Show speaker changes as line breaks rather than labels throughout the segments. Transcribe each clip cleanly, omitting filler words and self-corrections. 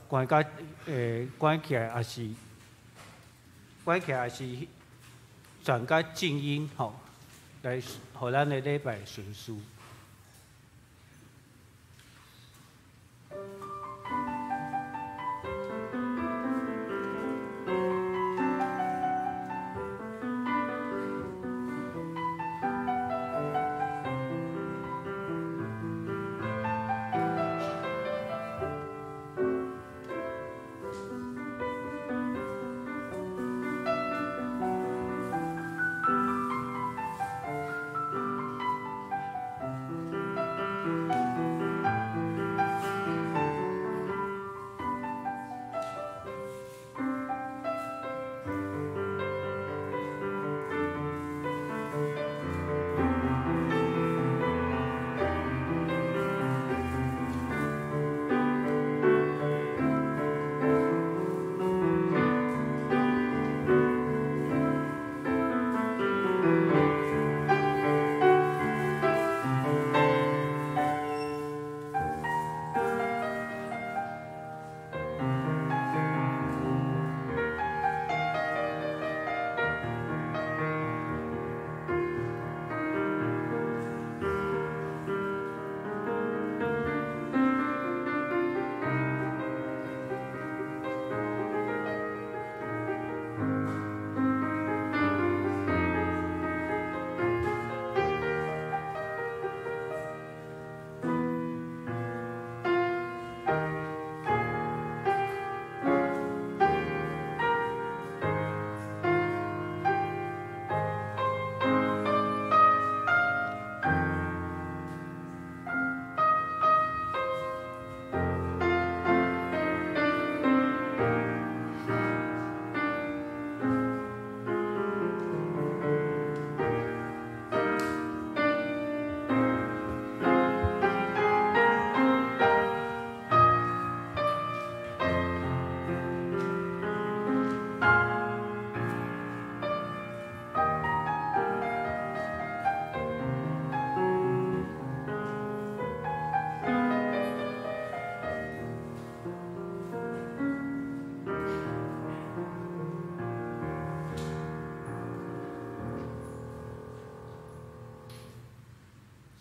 關甲關起來，也是關起來，也是轉甲靜音吼，來予咱的禮拜順序。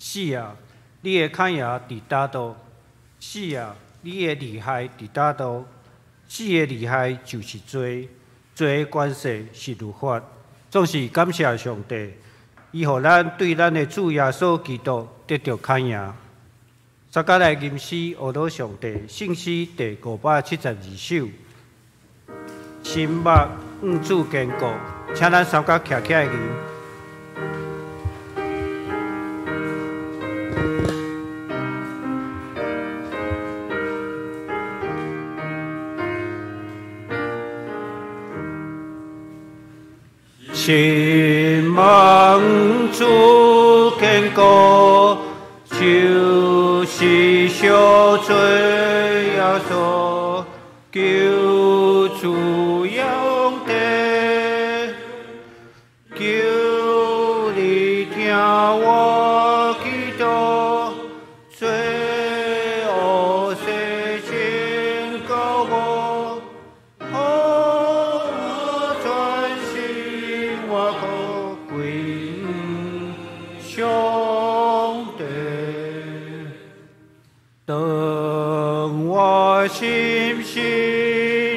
死啊！你的牽牙佇佗度？死啊！你的厲害佇佗度？死的厲害就是罪，罪的權勢是律法。總是感謝上帝，伊予咱對咱的主耶穌基督得著牽贏。大家來吟詩，學到上帝聖詩第572首。心目向主堅固，請咱三甲徛起來吟。心目向主堅固，就是小罪耶穌，求主養地，求你聽我祈禱，罪惡洗淨膏我，予我全心我可歸上帝。當我心神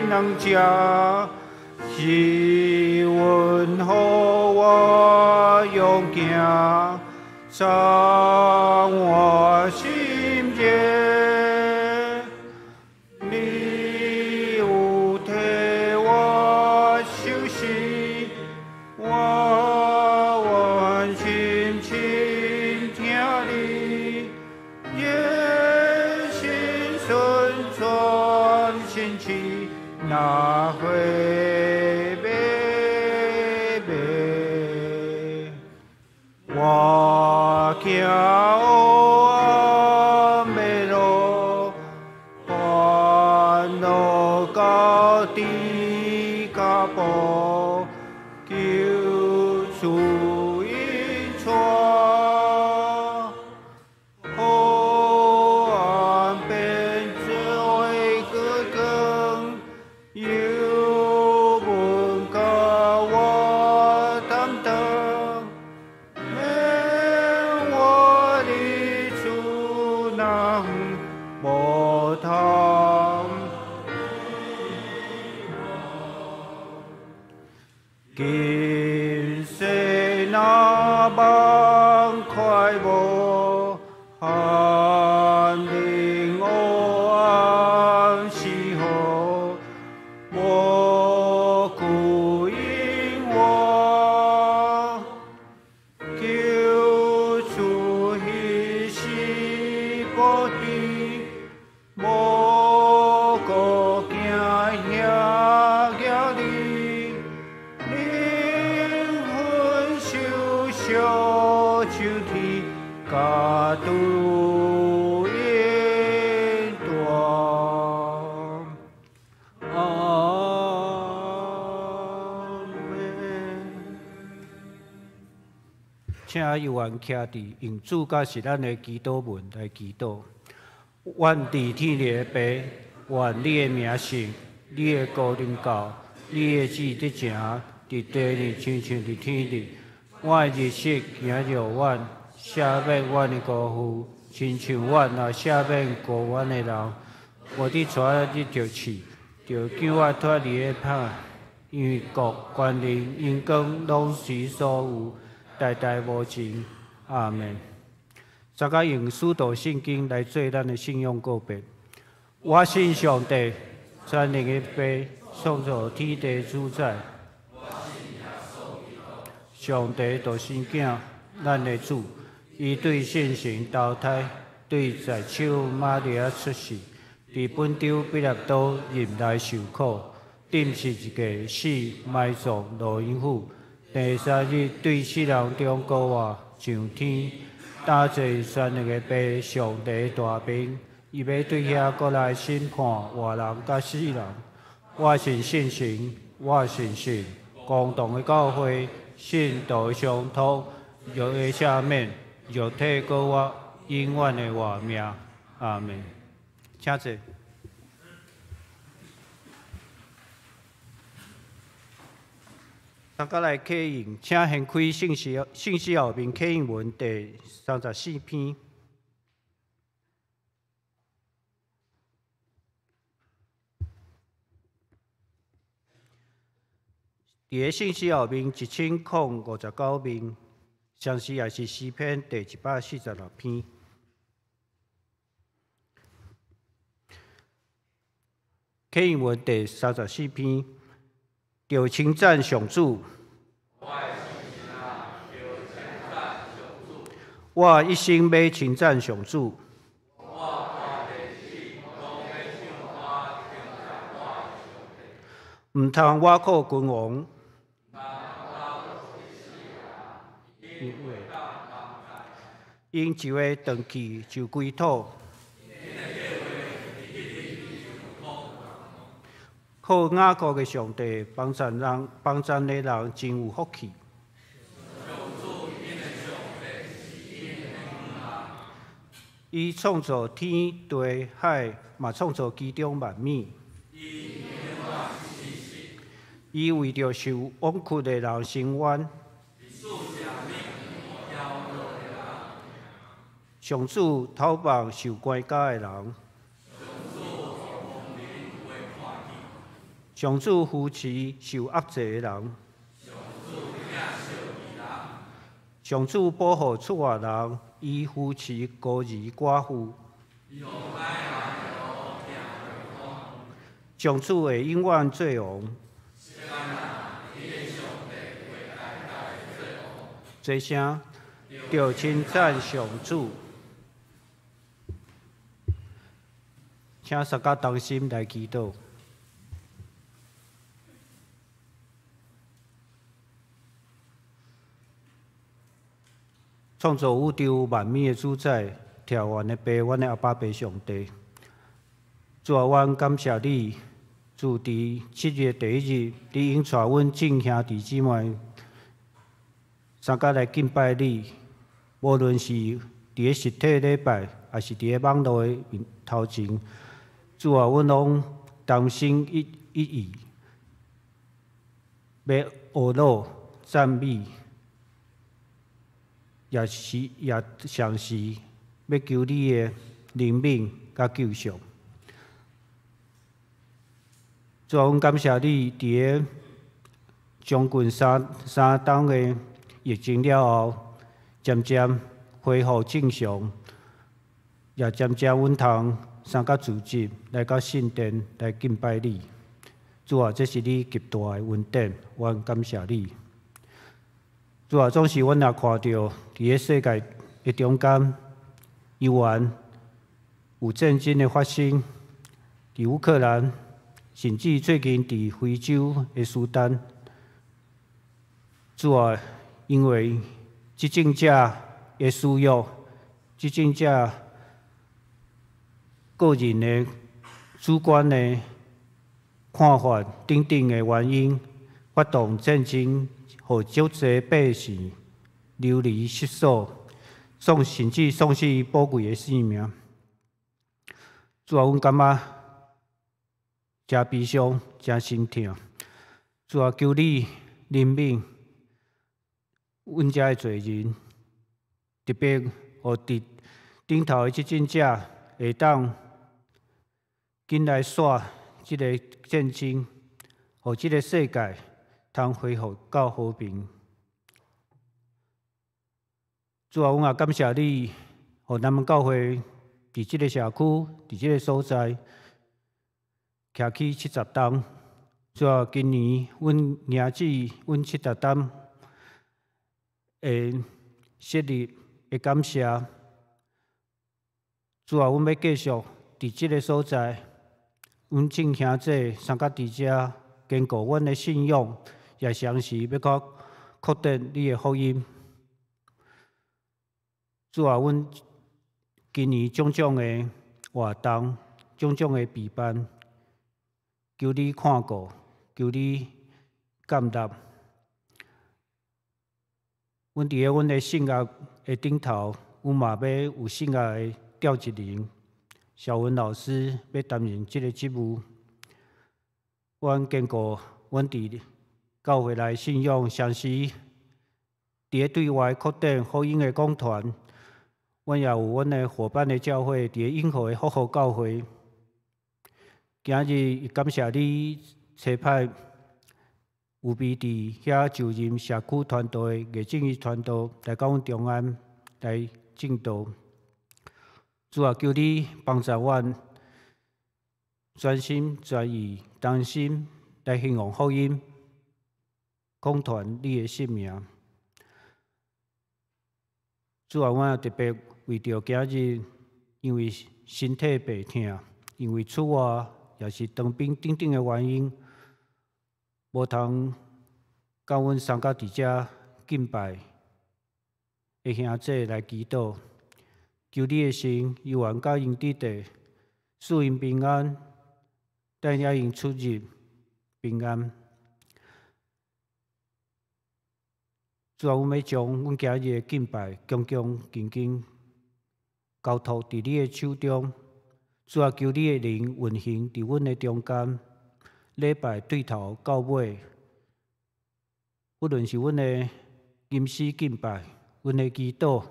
軟弱，是恩予我勇行，送我心熱。你有替我受死，我願深深聽你，熱心順傳信息，哪會迷迷？我行黑暗的路，煩惱到底腳步，求主引帶，黑暗變做哥哥。寒冷黑暗时候，無顧因我，救主彼時保庇，無顧驚遐壓力，靈魂受傷上天，甲拄永斷。阿們。請猶原徛佇用主佮是咱的祈禱文來祈禱。阮佇天裡的父，願你的名聖，你的國臨到，你的旨意得成，佇地裡親像佇天裡。阮的日食今日予阮，赦免阮的辜負，親像阮也赦免辜阮的人。無得帶阮入著試，著救阮脫離歹。因為國、權能、榮光，攏是所有，代代無盡。阿們。大家用使徒信經來做咱的信仰告白。我信上帝，全能的父，創造天地主宰。上帝獨生囝，咱的主，伊對聖神投胎，對在手瑪利亞出世，佇本丟彼拉多入來受苦，釘十字架死，埋葬落陰府，第三日對死人中復活，上天，搭坐全能的父上帝大爿，伊欲對遐閣來審判活人佮死人。我信聖神，我信信共同的教會，聖徒相託，罪的赦免，肉體復活，永遠的活命。阿們。請坐。大家來啟應，請掀開聖詩後面啟應文第34篇。佇个聖詩後面1059面，相時也是詩篇第146篇。啟應文第34篇，著稱讚上主。我一生欲稱讚上主。毋通倚靠君王，𪜶一話斷去就歸土。靠雅各的上帝幫贊人，幫贊的人真有福氣。伊創造天地海，嘛創造其中萬物。伊為著受枉屈的人伸冤。上主討放受關押的人。上主扶持受壓制的人。上主保護厝外人，伊扶持孤兒寡婦。上主會永遠做王。齊聲，著稱讚上主，請大家同心來祈禱。創造宇宙萬物的主宰，疼阮的父，阮的阿爸父上帝，主啊，阮感謝你，自佇7月第1日，你應帶阮眾兄弟姊妹三家來敬拜你，無論是佇个實體禮拜，抑是佇个網路的面頭前，主啊，阮攏同心一意，欲學老讚美，也是也嘗試欲求你的憐憫佮救贖。主啊，阮感謝你，佇个將近三冬的疫情了後，漸漸恢復正常。也漸漸阮通三甲組織來到聖殿來敬拜你。主啊，這是你極大的恩典，阮感謝你。主啊，總是阮也看著佇個世界的中間，猶原有戰爭的發生，佇烏克蘭，甚至最近佇非洲的蘇丹。主啊，因為執政者的私欲，執政者個人的主觀的看法等等的原因，發動戰爭，予足濟百姓流離失所，甚至喪失寶貴的性命。主啊，阮感覺誠悲傷，誠心疼。主啊，求你憐憫阮遮的罪人，特別予佇頂頭的執政者會當緊來煞這个戰爭，予這个世界通恢復到和平。主啊，阮也感謝你，予咱們教會佇這个社區，佇這个所在，徛起70冬。主啊，今年阮迎接阮70冬的設立的感謝。主啊，阮欲繼續佇這个所在，阮眾兄弟相佮佇遮堅固阮的信仰，也同時欲閣擴展你的福音。主啊，阮今年種種的活動、種種的備辦，求你看顧，求你建立。阮佇咧阮的聖樂的頂頭，阮嘛欲有聖樂的召集人，小文老師欲擔任這个職務。阮堅固阮佇教會內信仰，同時佇咧對外擴展福音的講團，阮也有阮的夥伴的教會，佇咧永和的復和教會。今日感謝你差派有備佇遐就任社區傳道的魏正義傳道來到阮中間來證道。主啊，求你幫助阮全心全意、同心來興揚福音，廣傳你的聖名。主啊，阮也特別為著今日因為身體病痛，因為出外，也是當兵等等的原因，無通佮阮相佮佇遮敬拜的兄弟來祈禱，求你的神猶原佮𪜶佇地，賜𪜶平安，帶領𪜶出入平安。主啊，阮欲將阮今日的敬拜，恭恭敬敬交託佇你的手中。主啊，求你的靈運行佇阮的中間，禮拜對頭到尾，不論是阮的吟詩敬拜，阮的祈禱，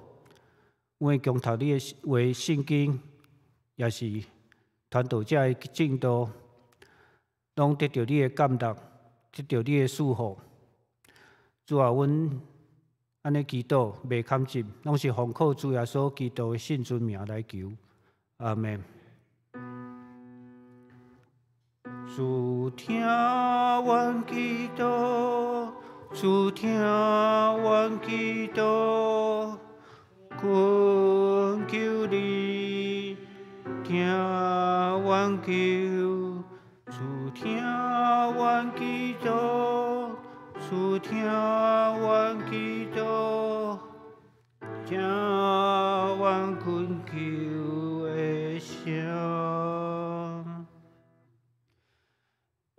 阮的恭讀你的話聖經，也是傳道者的證道，攏得著你的感動，得著你的祝福。主啊，阮按呢祈禱，袂堪執，攏是奉靠主耶穌基督的聖尊名來求。阿們。主聽阮祈禱，主聽阮祈禱，懇求你聽阮求。主聽阮祈禱，主聽阮祈禱，聽阮懇求的聲。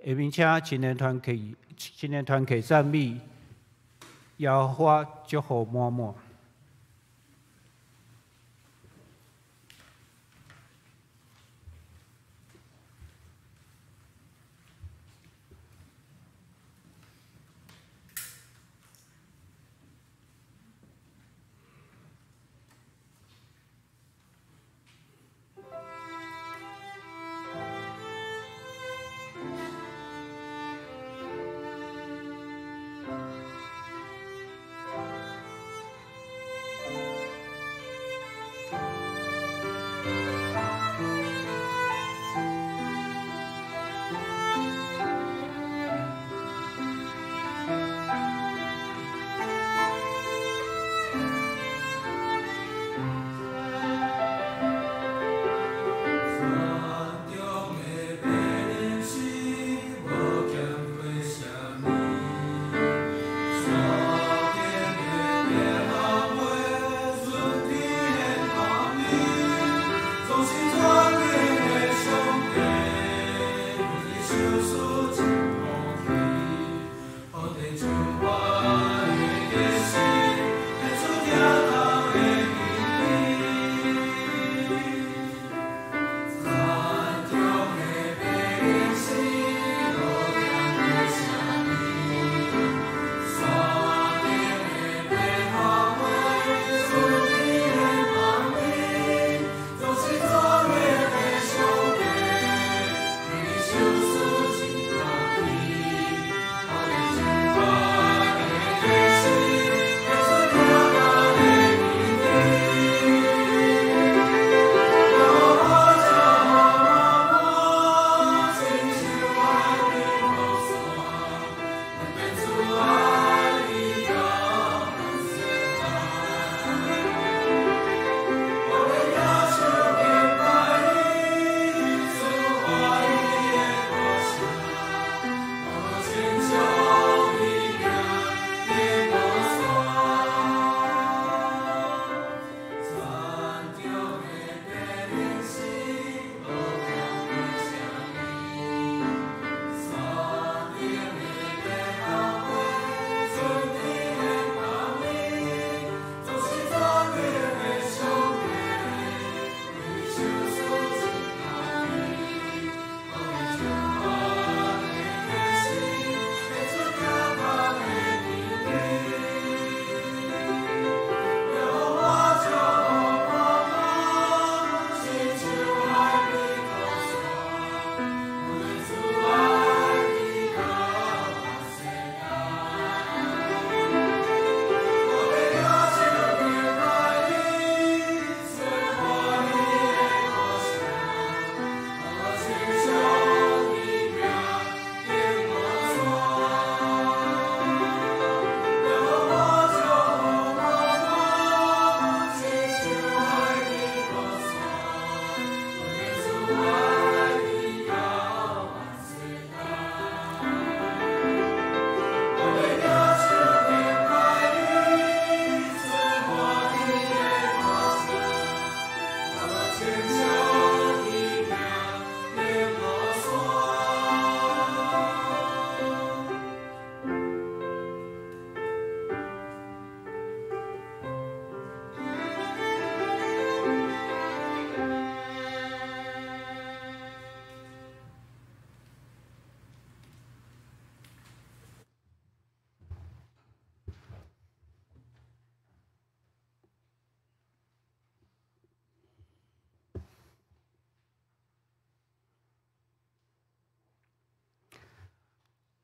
下面請青年團契、青年團契讚美，耶和華祝福滿滿。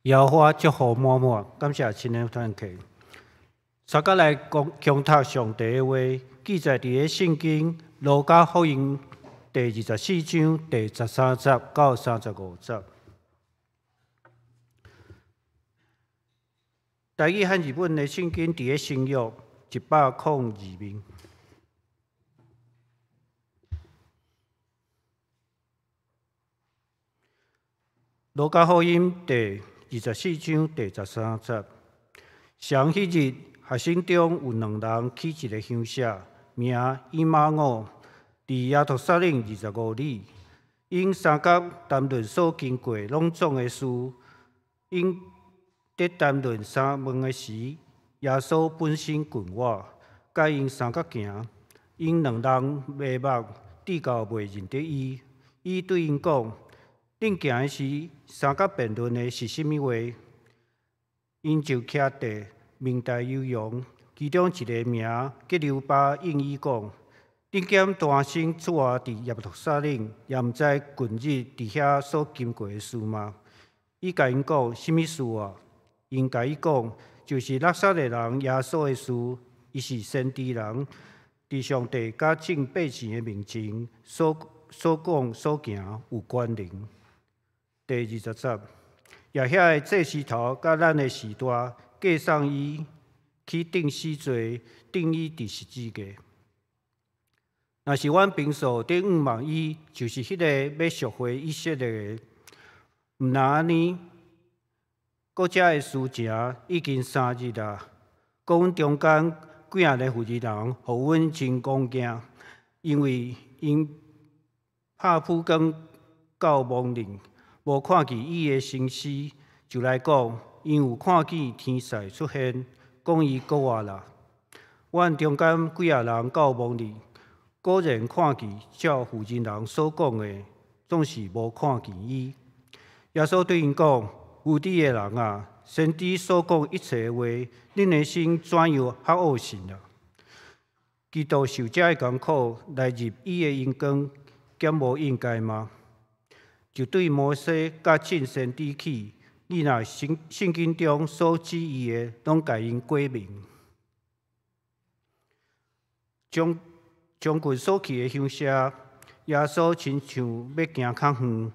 耶和華祝福滿滿，感謝親愛團契。相佮來講恭讀上帝的話，記載佇咧聖經路加福音第二十四章第十三節到三十五節。台語漢字本的聖經佇咧新約一百空二面。路加福音第二十四章第十三節：上彼日，學生中有兩人去一个鄉舍，名以馬忤，離耶路撒冷二十五里。𪜶相佮談論所經過攏總的事。𪜶佇談論相問的時，耶穌本身近倚，佮𪜶相佮行。𪜶兩人迷目，至到袂認得伊。伊對𪜶講：恁行的時，相佮辯論的是啥物話？𪜶就徛地，面帶憂容。其中一个名革流巴應伊講：恁敢單身踮佇耶路撒冷，也毋知近日佇遐所經過的事嗎？伊共𪜶講：啥物事啊？𪜶共伊講：就是拿撒勒人耶穌的事。伊是先知人，佇上帝佮眾百姓的面前所所講所行有權能。第二十節，也遐个祭司頭佮咱的序大計送伊去釘死罪，釘伊佇十字架。若是阮平素佇向望伊，就是彼个欲贖回以色列的。毋但按呢，閣這个事情已經三日啊！閣阮中間幾仔个婦人，予阮真戇驚，因為𪜶拍曝光到亡靈，無看見伊的身屍，就來講，𪜶有看見天使出現，講伊閣活啦。阮中間幾仔人到亡靈，果然看見，照婦人人所講的，總是無看見伊。耶穌對𪜶講：無知的人啊，先知所講一切的話，恁的心怎樣較惡信啊？基督受這个艱苦來入伊的榮光，敢無應該嗎？就對摩西佮眾先知起，你若聖聖經中所指伊的，攏共𪜶解明。將將近所去的鄉舍，耶穌親像欲行較遠，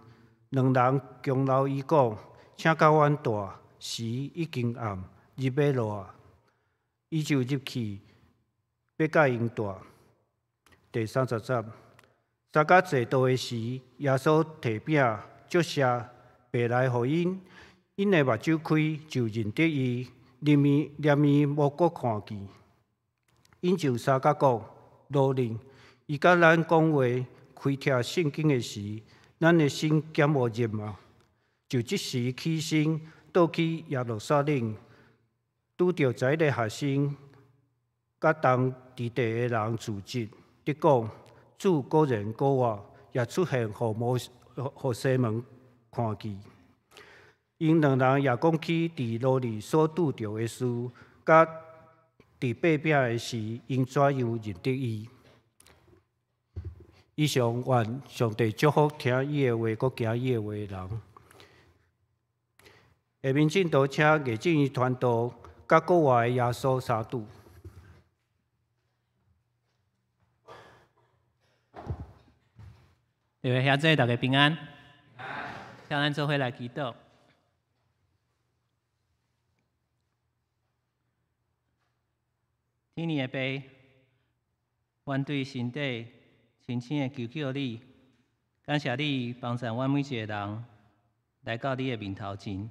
兩人強留伊講：請佮阮蹛，時已經暗，日欲落啊。伊就入去，欲佮𪜶蹛。第三十節，相佮坐桌的時，耶穌提餅，祝謝，擘來予𪜶，𪜶的目睭開，就認得伊，連伊連伊無閣看見。𪜶就相佮講：老人，伊佮咱講話、開拆聖經的時，咱的心敢無熱嗎？就這時起身，倒去耶路撒冷，拄著十一个學生，佮同佇地的人聚集，佇講：主果然閣活，也出現予摩予西門看見。𪜶兩人也講起佇路裡所拄著的事，佮佇擘餅的時，𪜶怎樣認得伊。以上願上帝祝福聽伊的話，閣行伊的話的人。下面進度請魏正義傳道佮閣活的耶穌相拄。
各位兄弟，大家平安。請咱做伙來祈禱。天父的爸，阮對心底深深的求求你，感謝你幫助阮每一个人來到你的面頭前，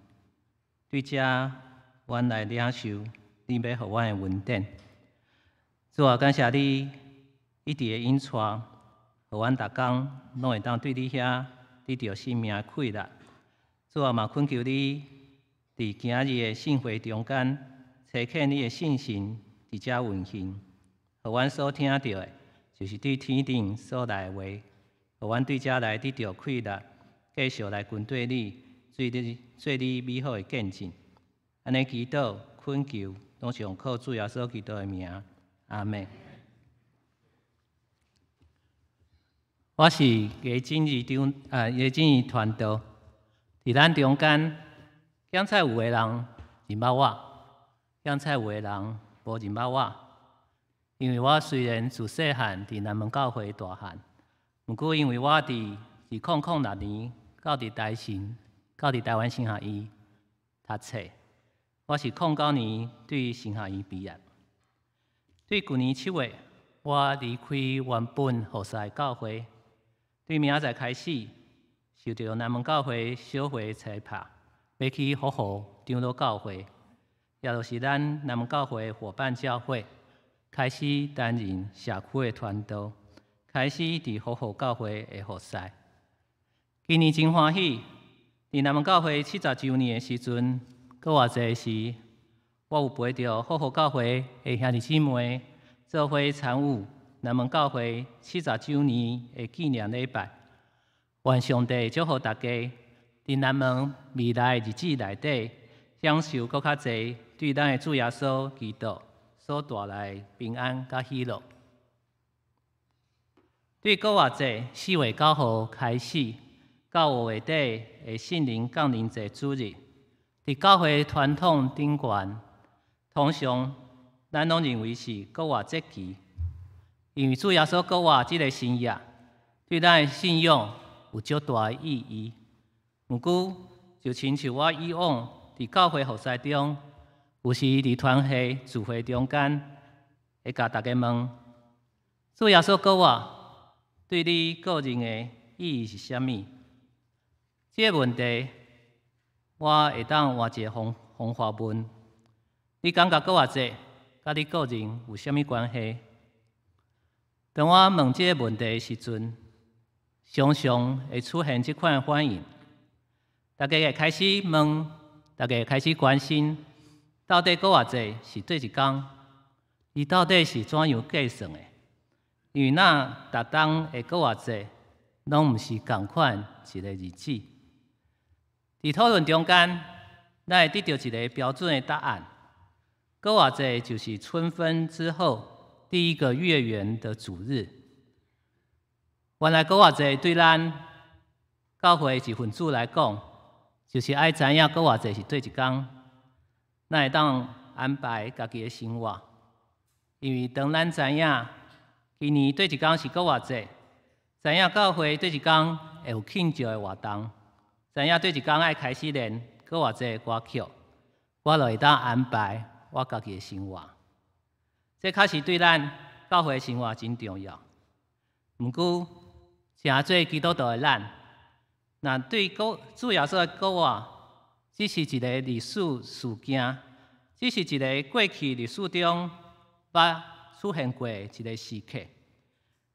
對這阮來領受你欲予阮的恩典。主啊，感謝你一直的引帶，予阮逐工攏會當對你遐得著生命的快樂。主啊，嘛懇求你佇今日的聖會中間，差遣你的聖神佇遮運行，予阮所聽著的，就是對天頂所來的話，予阮對遮來得著快樂，繼續來跟綴你，做你做你美好的見證。按呢祈禱懇求，攏是奉靠主耶穌基督的名，阿們。我是魏正義長，啊，魏正義傳道。佇咱中間，檢察有的人認捌我，檢察有的人無認捌我。因為我雖然自細漢佇南門教會大漢，毋過因為我佇2006年到佇台灣神學院讀冊，我是09年對神學院畢業。對舊年7月，我離開原本服侍的教會，對明仔載開始，受著南門教會小會差派，欲去福和長老教會，也就是咱南門教會夥伴教會，開始擔任社區的傳道，開始佇福和教會的服侍。今年真歡喜，佇南門教會70週年的時陣，閣偌濟時，我有陪著福和教會的兄弟姊妹做伙參與南門教會70週年的紀念禮拜。願上帝祝福大家，佇南門未來的日子內底，享受閣較濟對咱的主耶穌基督所帶來的平安佮喜樂。對復活節4月9號開始，到5月底的聖靈降臨節主日，佇教會傳統頂懸，通常咱攏認為是復活節期，因為主耶穌復活這个神跡，對咱的信仰有足大的意義。毋過，就親像我以往佇教會服侍中，有時佇團契聚會中間，會共大家問：主耶穌復活對你個人的意義是啥物？這个問題，我會當換一个方法問：你感覺復活節佮你個人有啥物關係？當我問這个問題的時陣，常常會出現這款的反應。大家會開始問，大家會開始關心，到底復活節是佗一工？伊到底是怎樣計算的？因為若逐冬的復活節攏毋是仝款一个日子。佇討論中間，咱會得著一个標準的答案。復活節就是春分之後第一個月圓的主日。原來復活節對咱教會一份子來講，就是愛知影復活節是佗一工，咱會當安排家己的生活。因為當咱知影今年佗一工是復活節，知影教會佗一工會有慶祝的活動，知影佗一工愛開始練復活節的歌曲，我就會當安排我家己的生活。這確實對咱教會生活真重要。毋過，成做基督徒的咱，若對主耶穌的復活，只是一个歷史事件，只是一个過去歷史中捌出現過的一個時刻，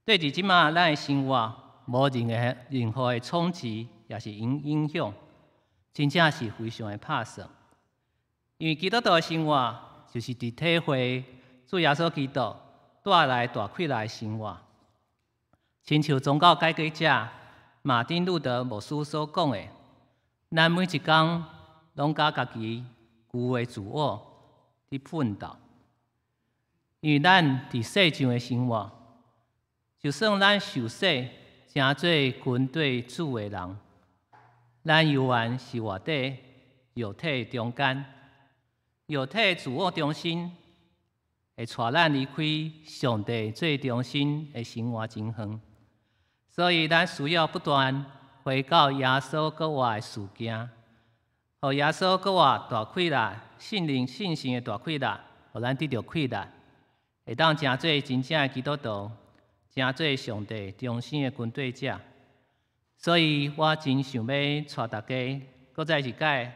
對佇這馬咱的生活無任何的衝擊，抑是影響，真正是非常的拍算。因為基督徒的生活就是佇體會主耶穌基督帶來大快樂的生活。親像宗教改革者馬丁路德牧師所講的，咱每一工攏佮家己舊的自我佇奮鬥，因為咱佇世上的生活，就算咱受洗成做跟綴主的人，咱猶原是活佇肉體中間，肉體自我中心會帶咱離開上帝最中心的生活真遠。所以，咱需要不斷回到耶穌復活的事件，予耶穌復活大快樂、聖靈信心的大快樂，予咱得著氣力，會當成做真正的基督徒，成做上帝忠心的跟綴者。所以我真想欲帶大家，閣再一擺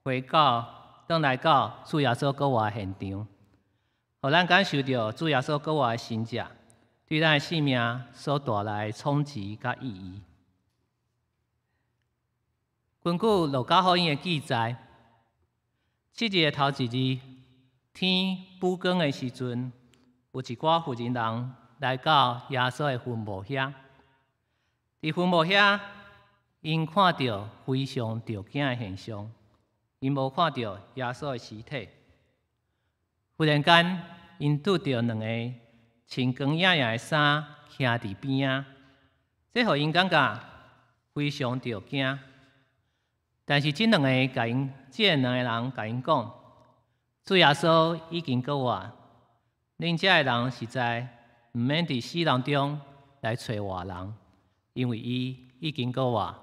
回到、轉來到主耶穌復活的現場，予咱感受著主耶穌復活的神跡對咱的生命所帶來的衝擊佮意義。根據路加福音的記載，七日的頭一日，天補光的時陣，有一寡婦人人來到耶穌的墳墓遐。佇墳墓遐，𪜶看著非常著驚的現象，𪜶無看著耶穌的屍體。忽然間，𪜶拄著兩个穿光影影的衫徛佇邊仔，這予𪜶感覺非常著驚。但是這兩个人共𪜶講，主耶穌已經復活，恁遮的人實在毋免佇死人中來揣活人，因為伊已經復活。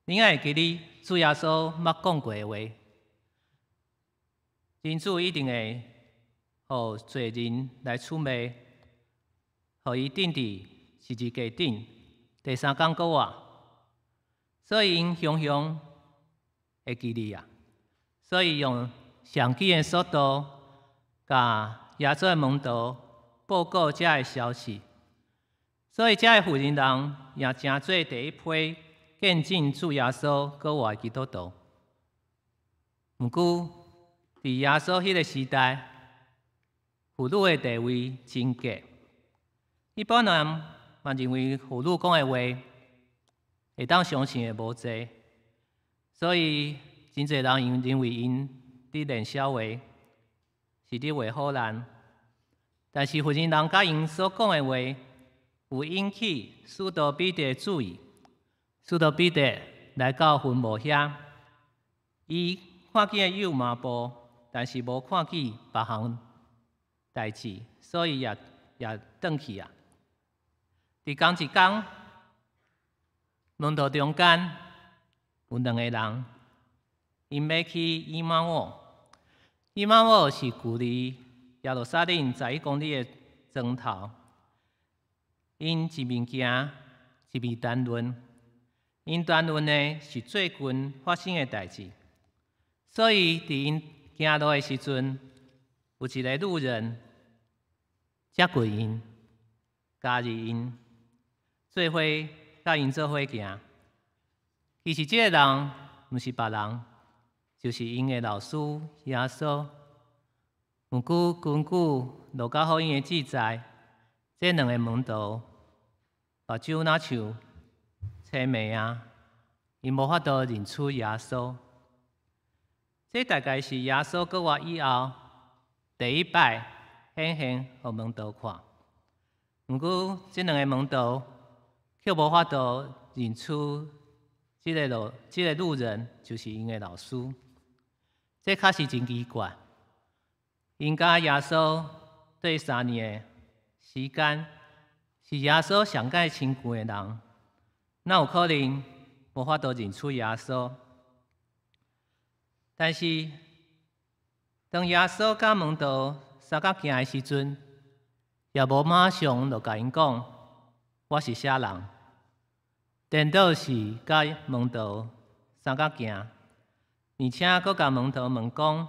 恁猶會記得主耶穌捌講過的話，人子一定會予罪人來出賣，予伊釘佇十字架頂，第三工復活。所以𪜶雄雄會記得啊，所以用上緊的速度，共耶穌的門徒報告這个消息。所以這个婦人人也成做第一批見證主耶穌復活的基督徒。毋過，佇耶穌彼个時代，婦女的地位真低。一般人嘛認為婦女講的話會當相信的無濟，所以真濟人𪜶認為𪜶佇練痟話，是佇話唬爛。但是婦人人佮𪜶所講的話，有引起使徒彼得注意。使徒彼得來到墳墓遐，伊看見有麻布，但是無看見別項代誌，所以也轉去啊。佇仝一工，門徒中間有兩個人，𪜶欲去以馬忤。以馬忤是距離耶路撒冷11公里的莊頭。𪜶一面行，一面談論。𪜶談論的是最近發生的代誌。所以，佇𪜶行路的時陣，有一个女人接近𪜶，加入𪜶，做伙佮𪜶做伙行。其實，這个人毋是別人，就是𪜶的老師耶穌。毋過，根據路加福音的記載，這兩个門徒目睭若像青盲仔，𪜶無法度認出耶穌。這大概是耶穌復活以後第一擺顯現予門徒看。毋過，這兩个門徒卻無法度認出這个女人就是𪜶的老師。這確實真奇怪。𪜶佮耶穌綴3年的時間，是耶穌上蓋親近的人，哪有可能無法度認出耶穌？但是，當耶穌佮門徒相佮行的時陣，也無馬上就共𪜶講我是啥人。顛倒是佮門徒相佮行，而且閣共門徒問講：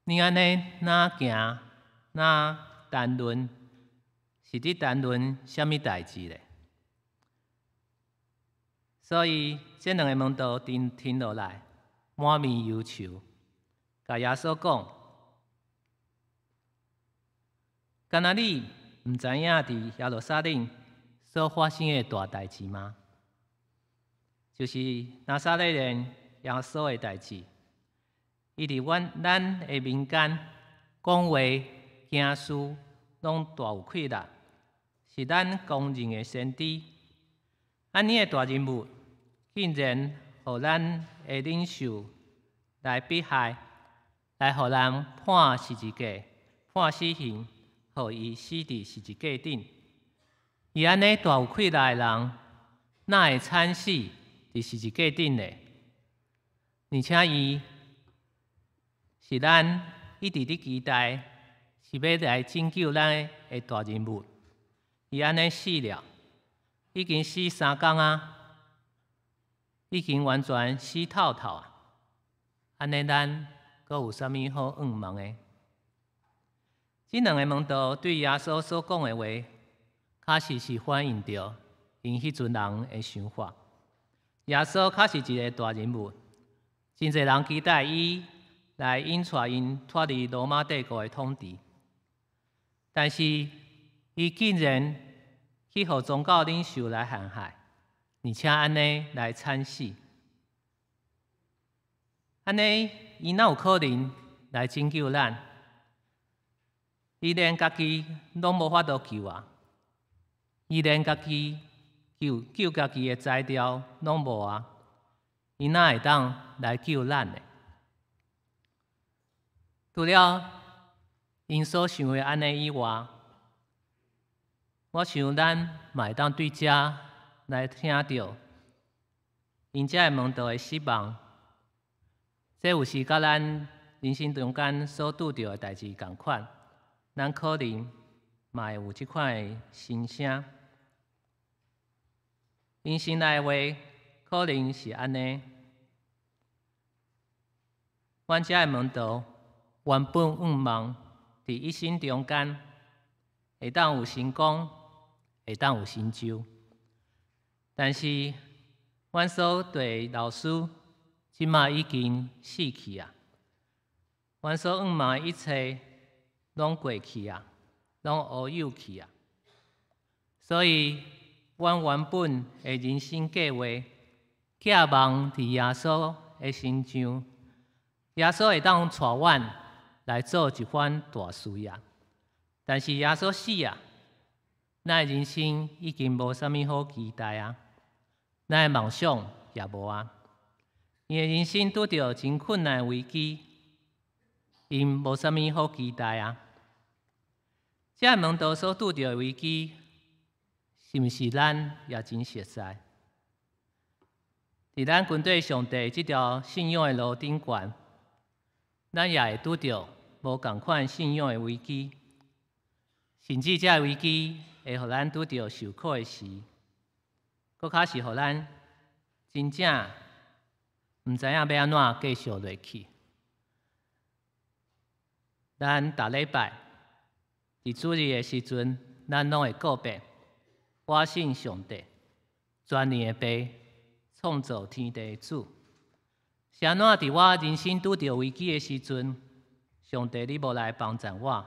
恁按呢若行若談論，是佇談論啥物代誌咧？所以，這兩个門徒停落來，滿面憂愁，共耶穌講：敢若你毋知影佇耶路撒冷所發生的大代誌嗎？就是拿撒勒人耶穌的代誌。伊佇阮咱的民間講話、行事，攏大有氣力，是咱公認的先知。按呢的大人物，竟然予咱的領袖來迫害，來予人判十字架、判死刑，予伊死佇十字架頂。伊按呢大有氣力的人，哪會慘死佇十字架頂呢？而且伊是咱一直佇期待，是欲來拯救咱的大人物。伊按呢死了，已經死3工啊，已經完全死透透啊！按呢，咱閣有啥物好向望的？這兩个門徒對耶穌所講的話，確實是反映著𪜶彼陣人的想法。耶穌確實一个大人物，真濟人期待伊來引帶𪜶脫離羅馬帝國的統治，但是伊竟然去予宗教領袖來陷害，而且按呢來慘死。按呢，伊哪有可能來拯救咱？伊連家己攏無法度救啊！伊連家己救家己的才調攏無啊！伊哪會當來救咱呢？除了𪜶所想的按呢以外，我想咱嘛會當對遮來聽著𪜶遮的門徒的失望，這有時佮咱人生中間所拄著的代誌仝款，咱可能嘛會有這款的心聲。𪜶心內的話可能是按呢：阮遮的門徒原本向望佇一生中間會當有成功，會當有成就，但是阮所綴的老師這馬已經死去啊！阮所向望的一切攏過去啊，攏烏有去啊！所以，阮原本的人生計劃，寄望佇耶穌的身上，耶穌會當帶阮來做一番大事業。但是耶穌死啊，咱的人生已經無啥物好期待啊，咱的夢想也無啊。𪜶的人生拄著真困難的危機，𪜶無啥物好期待啊。這門徒所拄著的危機，是毋是咱也真熟似？佇咱跟綴上帝這條信仰的路頂懸，咱也會拄著無仝款信仰的危機，甚至這个危機會予咱拄著受苦的時，閣較是予咱真正毋知影欲按怎繼續落去。咱逐禮拜佇主日的時陣，咱攏會告白：我信上帝，全能的父，創造天地的主。是按怎佇我人生拄著危機的時陣，上帝你無來幫贊我，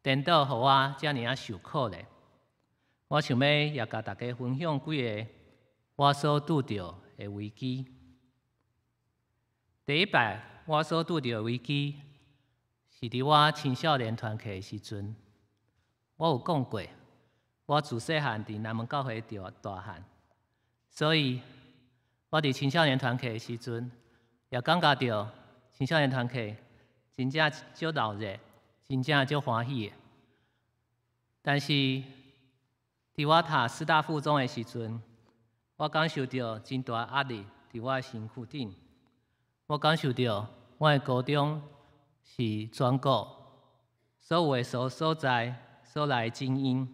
顛倒予我遮爾仔受苦咧？我想欲也共大家分享幾个我所拄著的危機。第一擺我所拄著的危機，是佇我青少年團契的時陣。我有講過，我自細漢佇南門教會大漢，所以我佇青少年團契的時陣，也感覺著青少年團契真正足鬧熱，真正足歡喜的。但是，佇我讀師大附中的時陣，我感受著真大壓力佇我的身軀頂。我感受著我的高中是全國所有的所在所來的精英，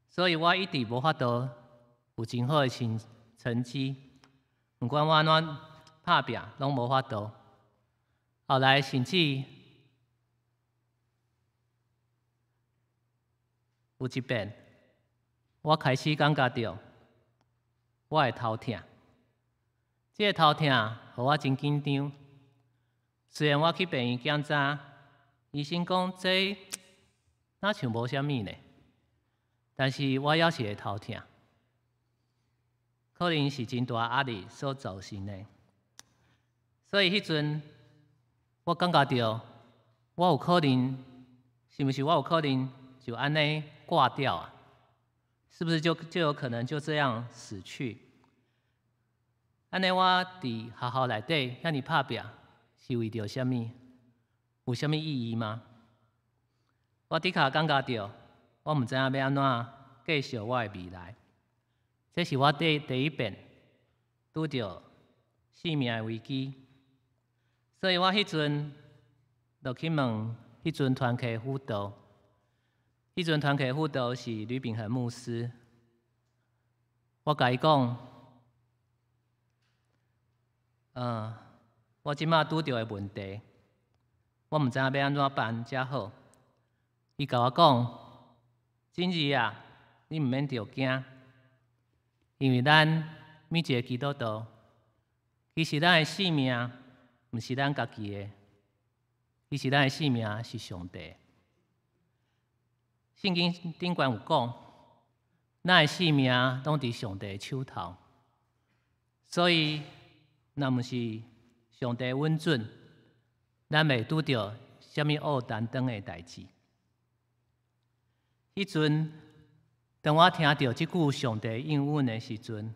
所以我一直無法度有真好的成績。毋管我按怎拍拚，攏無法度。後來甚至有一遍，我開始感覺著我的頭疼。這个頭疼予我真緊張。雖然我去病院檢查，醫生講這若像無啥物呢，但是我猶是會頭疼，可能是真大壓力所造成的。所以彼陣我感覺著我有可能，是毋是我有可能就按呢掛掉啊？是不是就有可能就這樣死去？按呢，我佇學校內底遐爾拍拚，是為著啥物？有啥物意義嗎？我的確感覺著，我毋知影欲按怎繼續我的未來。這是我第一遍拄著性命的危機，所以我彼陣就去問彼陣團契輔導。彼陣團契輔導是呂秉恆牧師，我共伊講，我這馬拄著的問題，我毋知影欲按怎辦才好。伊共我講，真兒啊，你毋免著驚，因為咱每一个基督徒，其實咱的性命毋是咱家己的，其實咱的性命是上帝。聖經頂懸有講，咱的性命攏佇上帝的手頭，所以若毋是上帝允准，咱袂拄著啥物烏擔當的代誌。彼陣，當我聽著這句上帝應允的時陣，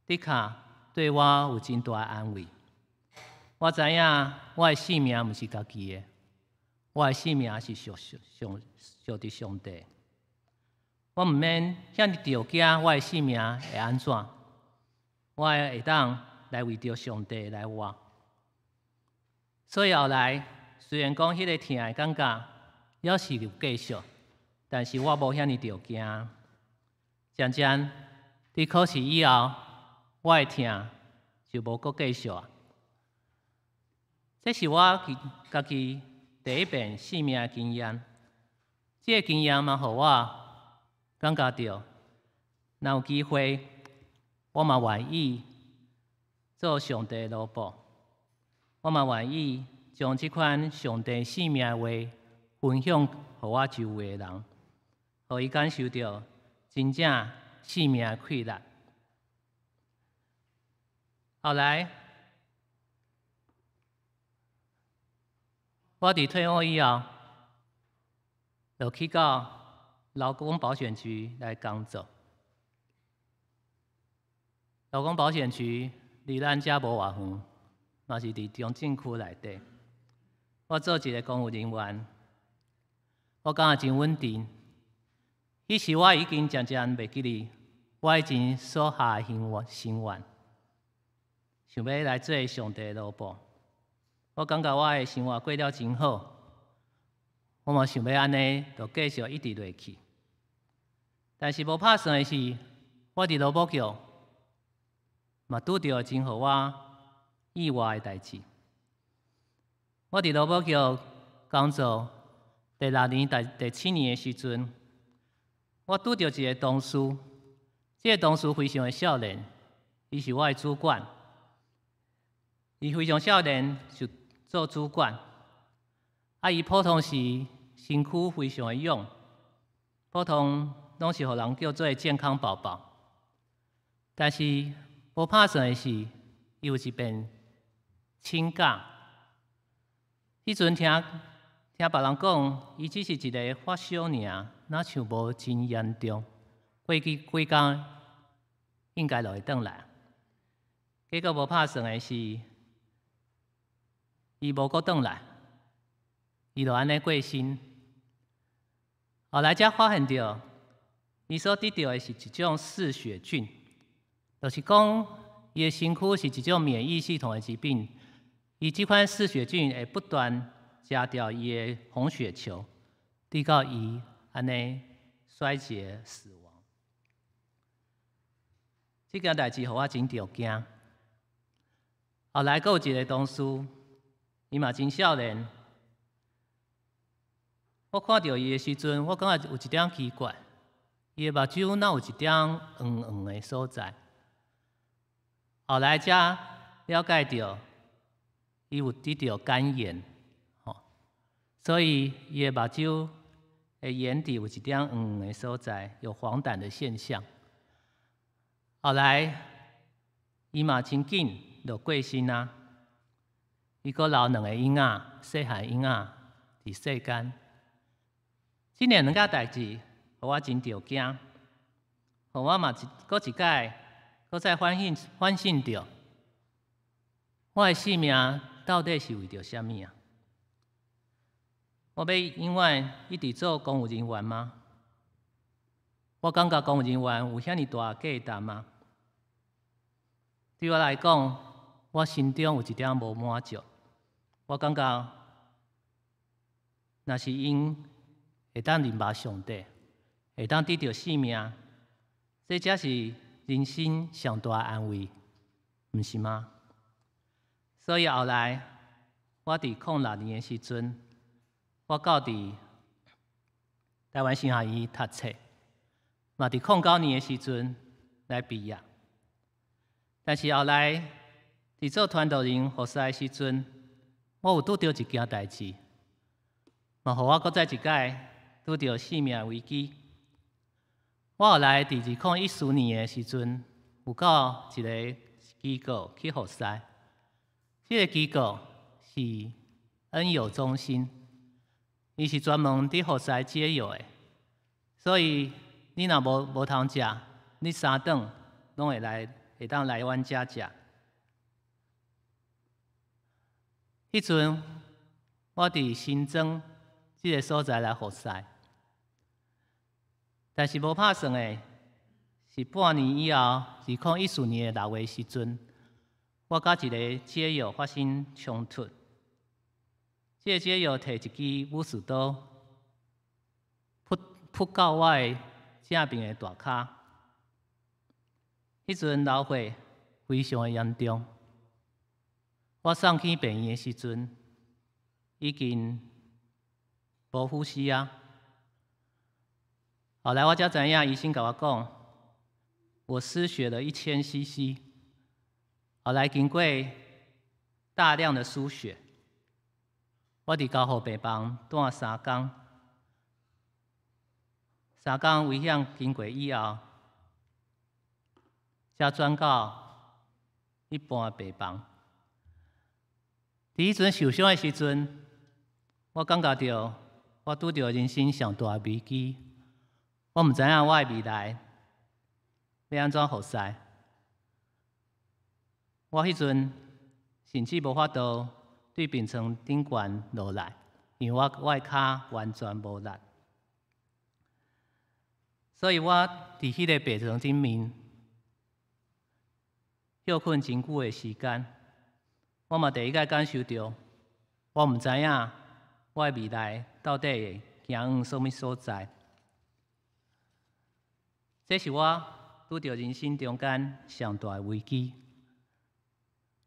的確對我有真大安慰。我知影我的性命毋是家己的，我的性命是屬上屬佇上帝。我毋免遐爾著驚我的性命會按怎，我會當來為著上帝來活。所以後來雖然講彼個疼的感覺猶是有繼續，但是我無遐爾著驚。漸漸佇考試以後，我的疼就無閣繼續啊。這是我家己第一遍性命的經驗。這個經驗嘛，予我感覺著，若有機會，我嘛願意做上帝的奴僕，我嘛願意將這款上帝性命的話分享予我周圍的人，予伊感受著真正性命的快樂。後來，我佇退伍以後，就去到勞工保險局來工作。勞工保險局離咱遮無偌遠，嘛是佇中正區內底。我做一個公務人員，我感覺真穩定。彼時我已經漸漸袂記得我以前所下的心願，想欲來做上帝的奴僕。我感覺我的生活過了真好，我嘛想欲按呢，就繼續一直落去。但是無拍算的是，我佇勞保局嘛拄著真予我意外的代誌。我佇勞保局工作第六年、第七年的時陣，我拄著一個同事，這個同事非常的少年，伊是我的主管。伊非常少年就做主管，啊，伊普通時身軀非常的勇，普通攏是予人叫做健康寶寶。但是無拍算的是，伊有一遍請假。彼陣聽聽別人講，伊只是一個發燒爾，若像無真嚴重。過去幾工應該就會轉來。結果無拍算的是，伊無閣轉來，伊就按呢過身。後來才發現著，伊所得著的是一種嗜血菌，就是講伊的身軀是一種免疫系統的疾病。伊這款嗜血菌會不斷食掉伊的紅血球，直到伊按呢衰竭死亡。這件代誌予我真著驚。後來閣有一個同事，伊嘛真少年。我看著伊的時陣，我感覺有一點奇怪，伊的目睭哪有一點黃黃的所在。後來才了解著，伊有得著肝炎，吼，所以伊的目睭的眼底有一點黃黃的所在，有黃疸的現象。後來伊嘛真緊就過身啊，伊閣留兩個嬰仔，細漢嬰仔佇世間。這兩件代誌，予我真著驚，予我嘛一閣一擺，閣再反省反省著，我的性命到底是為著啥物啊？我欲永遠一直做公務人員嗎？我感覺公務人員有遐爾大價值嗎？對我來講，我心中有一點無滿足。我感覺，若是𪜶會當認捌上帝，會當得著性命，這才是人生上大安慰，毋是嗎？所以後來，我佇06年的時陣，我到佇台灣神學院讀冊，嘛佇09年的時陣來畢業。但是後來佇做傳道人服侍的時陣，我有拄著一件代誌，嘛予我閣再一擺拄著性命危機。我後來佇2014年的時陣，有到一个機構去服侍。這个機構是恩友中心，伊是專門佇服侍解藥的，所以你若無通食，你三頓攏會來會當來阮遮食。彼陣我佇新莊這个所在來服侍，但是無拍算的是半年以後，2014年的6月時陣，我佮一个解藥發生衝突。這个解藥提一支武士刀，撲撲到我的正面的大跤。彼陣流血非常的嚴重，我送去病院的時陣，已經無呼吸啊。後來我才知影，醫生共我講，我失血了1000 cc。後來經過大量的輸血，我佇加護病房蹛3工，3工危險經過以後，才轉到一般的病房。佇彼陣受傷的時陣，我感覺著我拄著人生上大的危機。我毋知影我的未來欲按怎服侍。我彼陣甚至無法度對病床頂懸落來，因為我的跤完全無力。所以我佇彼个病床頂面歇睏真久的時間，我嘛第一擺感受著，我毋知影我的未來到底會行往啥物所在。這是我拄著人生中間上大的危機。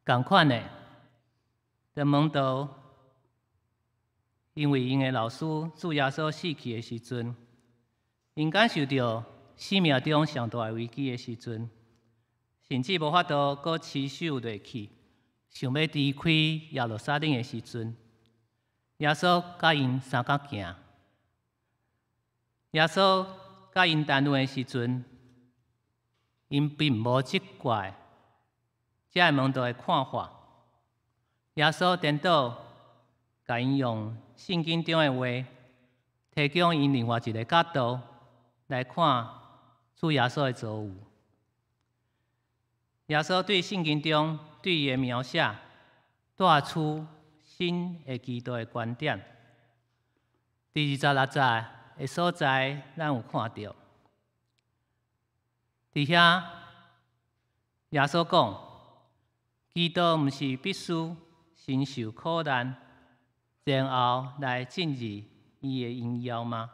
仝款的，當門徒𪜶為𪜶的老師主耶穌死去的時陣，𪜶感受著生命中上大的危機的時陣，甚至無法度閣持守落去，想欲離開耶路撒冷的時陣，耶穌佮𪜶相佮行。耶穌佮𪜶談論的時陣，𪜶並無責怪這个門徒的看法。耶穌顛倒，共𪜶用聖經中的話，提供𪜶另外一个角度來看主耶穌的遭遇。耶穌對聖經中對伊的描寫，帶出新的基督的觀點。佇26節的所在，咱有看著，佇遐耶穌講，基督毋是必須先受苦難，然後來進入伊的榮耀嗎？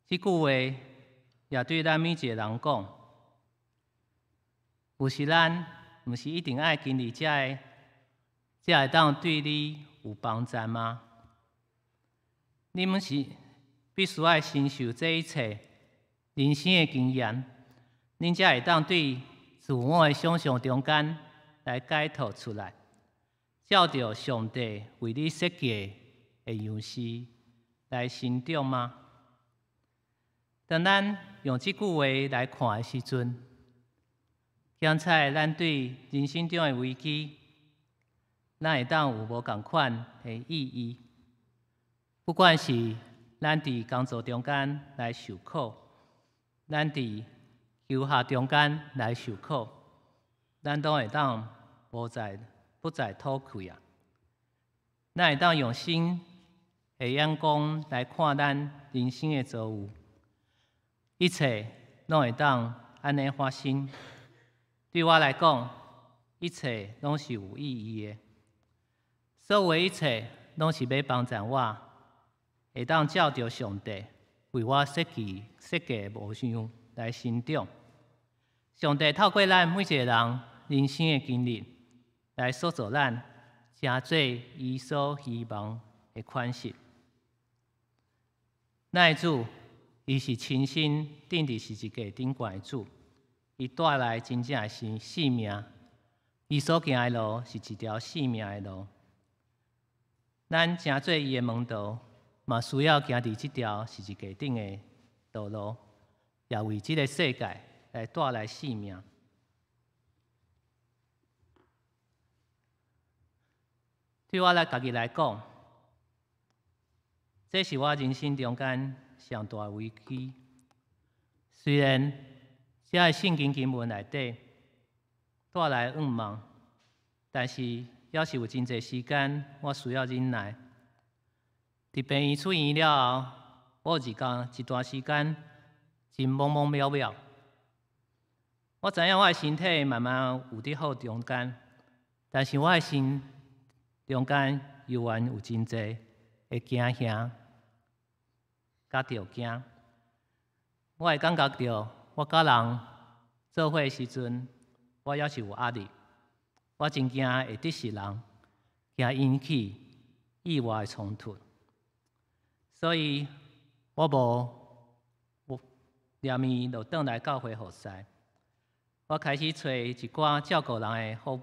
這句話也對咱每一個人講，有時咱毋是一定愛經歷這个，才會當對你有幫助嗎？你毋是必須愛承受這一切人生的經驗，恁才會當對自我的想象中間來解脫出來，照著上帝為你設計的樣式來成長嗎？當咱用這句話來看的時陣，檢查咱對人生中的危機，咱會當有無仝款的意義。不管是咱佇工作中間來受苦，咱佇求學中間來受苦，咱攏會當無再不再討氣啊！咱會當用新的眼光來看咱人生的遭遇，一切攏會當按呢發生。對我來講，一切攏是有意義的。所有的一切攏是欲幫助我，會當照著上帝為我設計的模樣來成長。上帝透過咱每一個人人生的經歷，來塑造咱，成做伊所希望的款式。咱的主，伊是親身釘佇十字架頂懸的主，伊帶來真正的是性命。伊所行的路是一條性命的路。咱成做伊的門徒，嘛需要行佇這條十字架頂的道路，也為這个世界來帶來性命。對我來家己來講，這是我人生中間上大的危機。雖然這个聖經經文內底帶來願望，但是猶是有真濟時間，我需要忍耐。佇病院出院了後，我有一段時間真懵懵渺渺。我知影我的身體慢慢有佇好中間，但是我的心中間猶原有真濟的驚嚇佮著驚。我會感覺著，我佮人做伙的時陣，我猶是有壓力。我真驚會得失人，驚引起意外的衝突，所以我無連面就轉來教會服侍。我開始揣一寡照顧人的服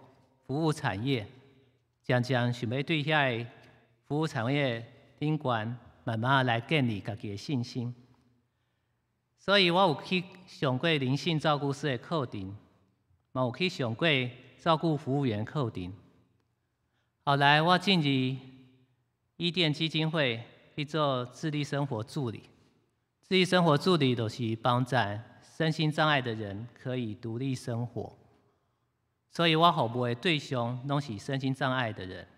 務產業，漸漸想欲對遐个服務產業頂懸，慢慢來建立家己的信心。所以我有去上過靈性照顧師的課程，嘛有去上過照顧服務員課程。後來我進入伊甸基金會去做自立生活助理。自立生活助理就是幫助身心障礙的人可以獨立生活。所以我服務的對象攏是身心障礙的人。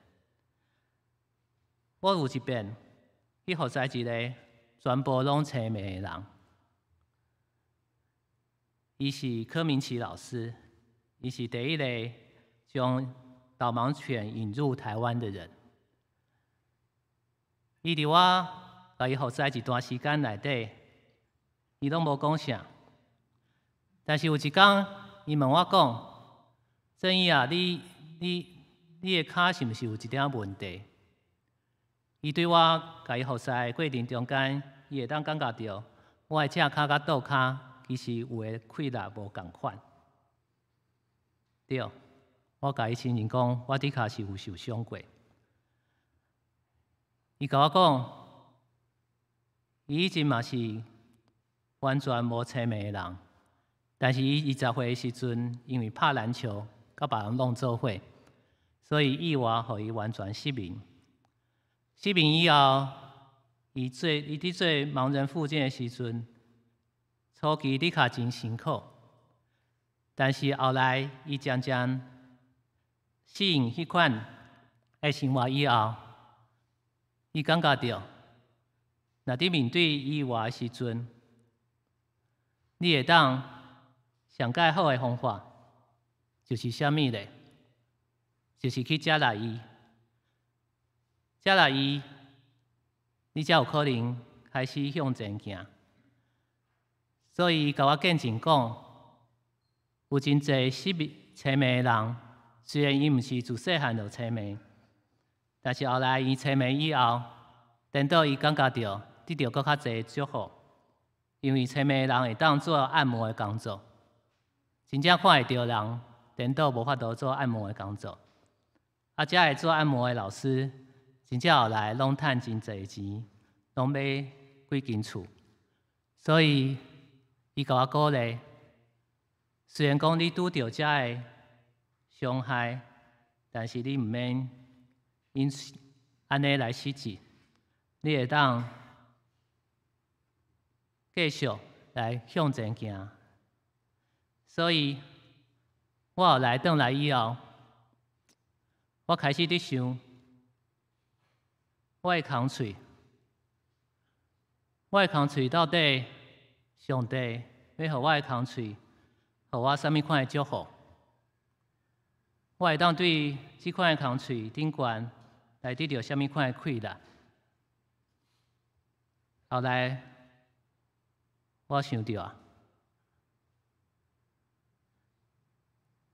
我有一遍去服侍一个全部攏青盲的人，伊是柯明奇老師，伊是第一個將導盲犬引入台灣的人。伊佇我共伊服侍一段時間內底，伊攏無講啥。但是有一工，伊問我講：“正義啊，你的跤是毋是有一點問題？”伊對我共伊服侍的過程中間，伊會當感覺著我的正跤佮倒跤其實有的氣力無仝款。對，我共伊承認講，我的確是有受傷過。伊共我講，伊以前嘛是完全無青盲的人，但是伊20歲的時陣，因為拍籃球佮別人弄做伙，所以意外予伊完全失明。失明以後，伊佇做盲人復健的時陣，初期的確真辛苦，但是後來伊漸漸適應彼款的生活以後，伊感覺著，若佇面對意外的時陣，你會當上蓋好的方法，就是啥物咧？就是去接納伊，接納伊，你才有可能開始向前行。所以伊共我見證講，有真濟失明青盲的人，雖然伊毋是自細漢就青盲，但是後來伊青盲以後，顛倒伊感覺著得著閣較濟祝福，因為青盲的人會當做按摩的工作，真正看會著人顛倒無法度做按摩的工作。啊，遮个做按摩的老師，真正後來攏趁真濟錢，攏買幾間厝。所以，伊共我鼓勵，雖然講你拄著遮个傷害，但是你毋免因按呢來失志，你會當繼續來向前行。所以，我後來轉來以後，我開始佇想，我的空喙到底上帝欲予我的空喙，予我啥物款的祝福？我會當對這款的空喙頂懸來得著啥物款的氣力？後來我想著啊，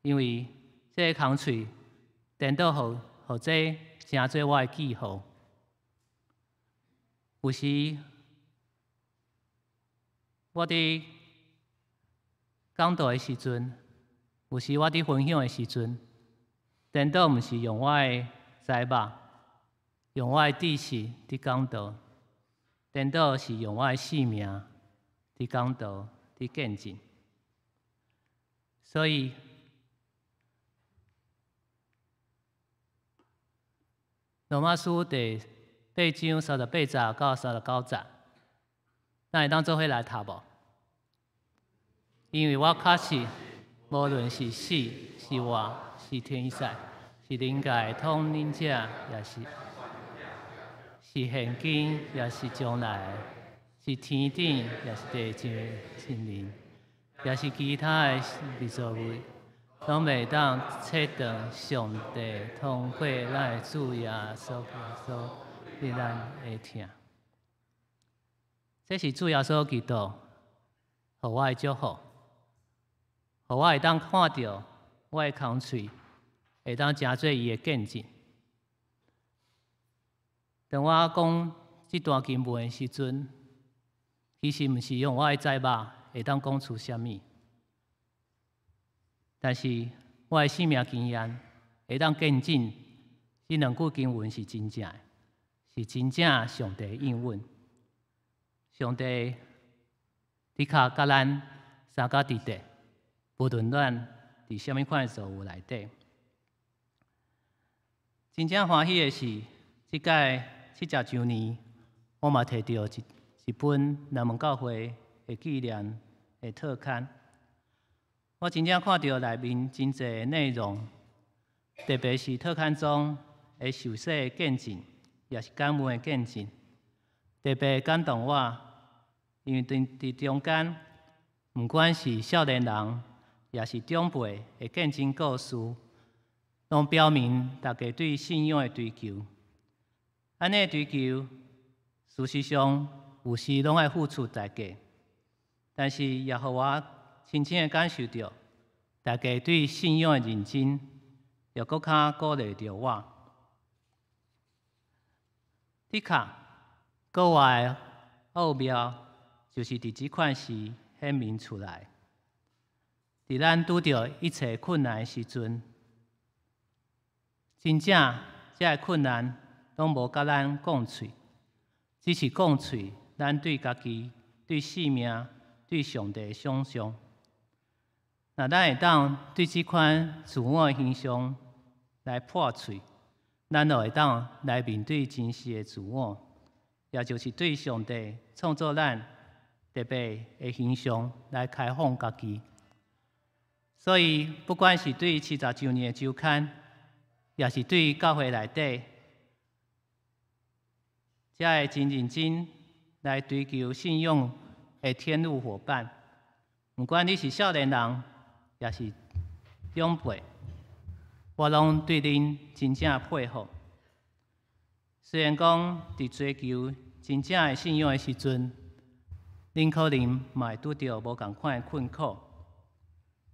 因為這个空喙顛倒予這成做我的記號。有時我佇講道的時陣，有時我佇分享的時陣，顛倒毋是用我的才肉，用我的知識佇講道，顛倒是用我的性命佇講道、佇見證。所以，羅馬書第八章38節到39節，咱會當做伙來讀無？因為我確信，無論是死是活，是天使，是靈界統領者，抑是是現今，抑是將來，是天頂，抑是地上的神靈，抑是其他的被造物，攏袂當切斷上帝通過咱的主耶穌基督對咱的疼。這是主耶穌基督予我的祝福，予我會當看著我的空喙，會當成做伊的見證。當我講這段經文的時陣，其實毋是用我的嘴巴會當講出啥物，但是我的生命經驗會當見證，這兩句經文是真正的，是真正上帝應允。上帝的確佮咱相佮佇咧，無論咱佇啥物款的遭遇內底。真正歡喜的是，這屆70週年，我嘛摕著一本南門教會的紀念的特刊。我真正看著內面真濟的內容，特別是特刊中的受洗的見證，也是感恩的見證，特別感動我。因為佇中間，毋管是少年人，抑是長輩的見證故事，攏表明大家對信仰的追求。按呢追求，事實上有時攏愛付出代價，但是也予我深深的感受著，大家對信仰的認真，又閣較鼓勵著我。的確，國外的奧妙，就是佇這款時顯明出來。佇咱拄著一切困難的時陣，真正這个困難攏無佮咱摃喙，只是摃喙咱對家己、對生命、對上帝的想像。若咱會當對這款自我的形象來破碎，咱就會當來面對真實的自我，也就是對上帝創造咱特別的形象來開放家己。所以，不管是對70週年的週刊，抑是對教會內底，遮个真認真來追求信仰的天路夥伴，毋管你是少年人，抑是長輩，我攏對恁真正佩服。雖然講佇追求真正的信仰的時陣，恁可能嘛會拄著無仝款的困苦，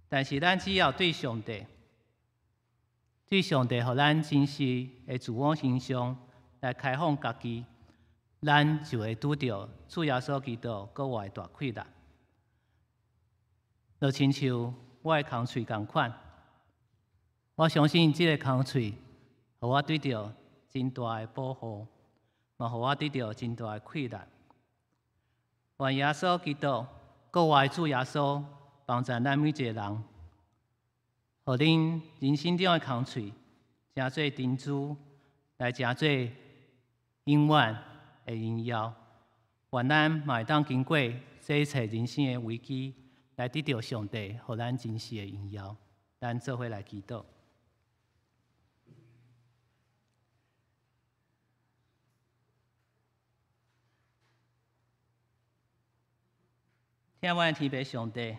但是咱只要對上帝，對上帝予咱真實的自我形象來開放家己，咱就會拄著主耶穌基督閣外大氣力。就親像我的空喙仝款，我相信這個空喙，予我得著真大的保護，嘛予我得著真大的氣力。願耶穌基督，國外主耶穌幫助咱每一個人，予恁人生中的空喙，成做珍珠，來成做永遠的榮耀。願咱嘛會當經過這一切人生的危機，來得著上帝予咱真實的榮耀。咱做伙來祈禱。疼阮的天父上帝，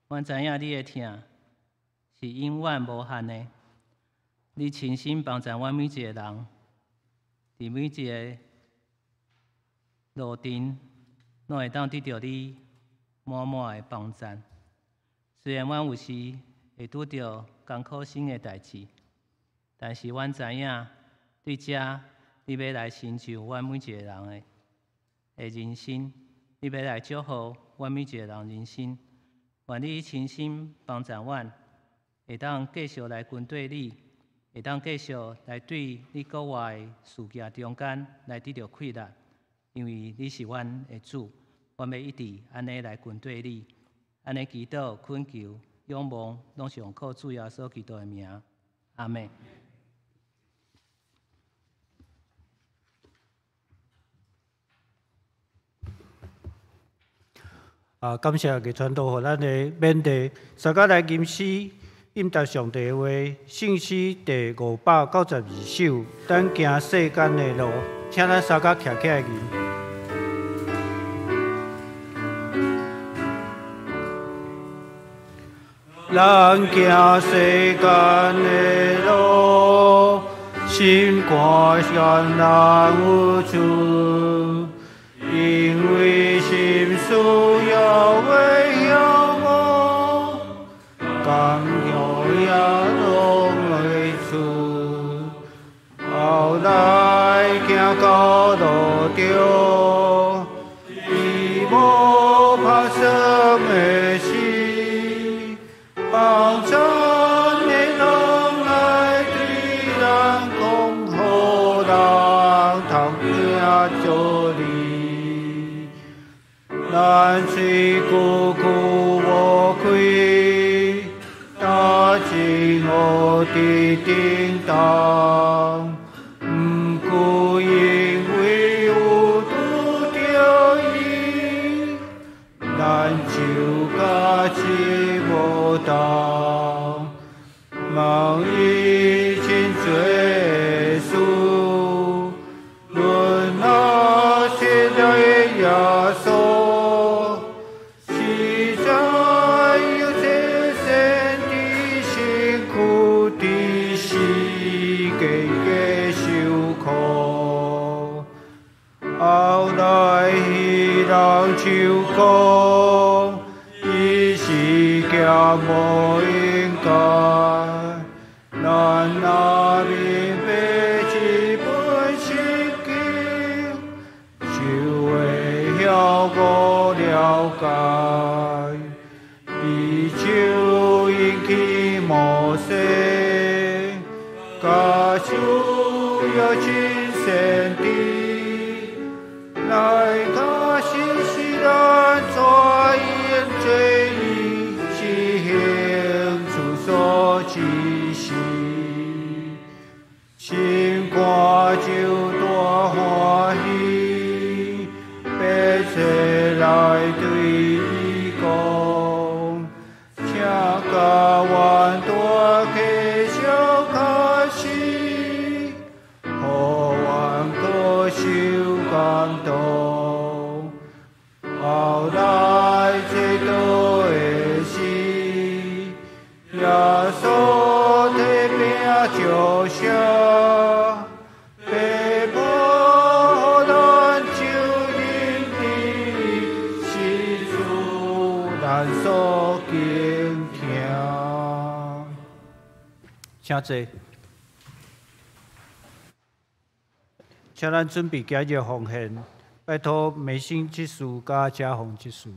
阮知影你的疼是永遠無限的。你親身幫助阮每一個人，佇每一個路程，攏會當得著你滿滿的幫助。雖然阮有時會拄著艱苦生的代誌，但是阮知影，對遮你欲來成就阮每一個人的人生。你欲來祝福阮每一個人人生，願你親身幫助阮，會當繼續來跟綴你，會當繼續來對你國外的事業中間來得著氣力，因為你是阮的主，阮欲一直按呢來跟綴你，按呢祈禱、懇求、仰望，攏是奉靠主耶穌基督的名，阿們。
啊，感謝個傳道予咱的勉勵，大家來吟詩，应答上帝的话，圣诗第592首，咱行世间的路，请咱三个徛起来吟。咱行世间的路，心肝艰难有处，因为心事犹未晓悟，甘苦也拢会出。后来行到路中，伊无拍算的事，帮助的人来对咱讲，予人通听道理。咱喙句句无开，打进乌伫叮当，毋过因为有拄著伊，咱就甲志无同。望伊真济事，论那现在的耶稣，实在有这身的辛苦的世间的受苦，后来彼人就讲，伊是行无应该。咱若明白这本圣经，就会晓个了解。伊就引起摩西，佮主要真圣知，来甲信是咱怎样做伊执行主所指示，心肝就大欢喜，爬起来对伊讲，请共阮大家相开始，予阮阁受感动。后来这道的时，耶稣提饼祝谢，父母予咱就认知，是主咱所敬听。请坐。请咱准备今日奉献，拜托梅心执事佮嘉宏执事。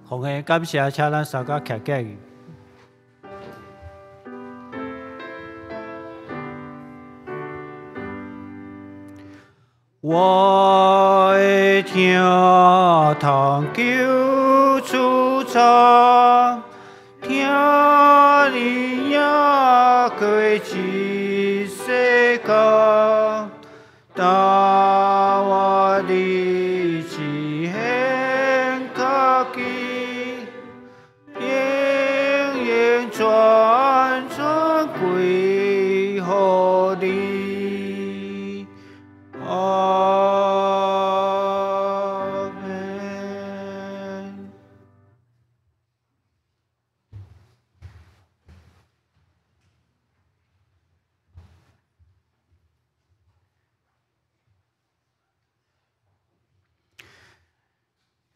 奉献感谢，请咱三个徛起来。我会听通求主唱，听你赢过这世界，但我日子现家己，耶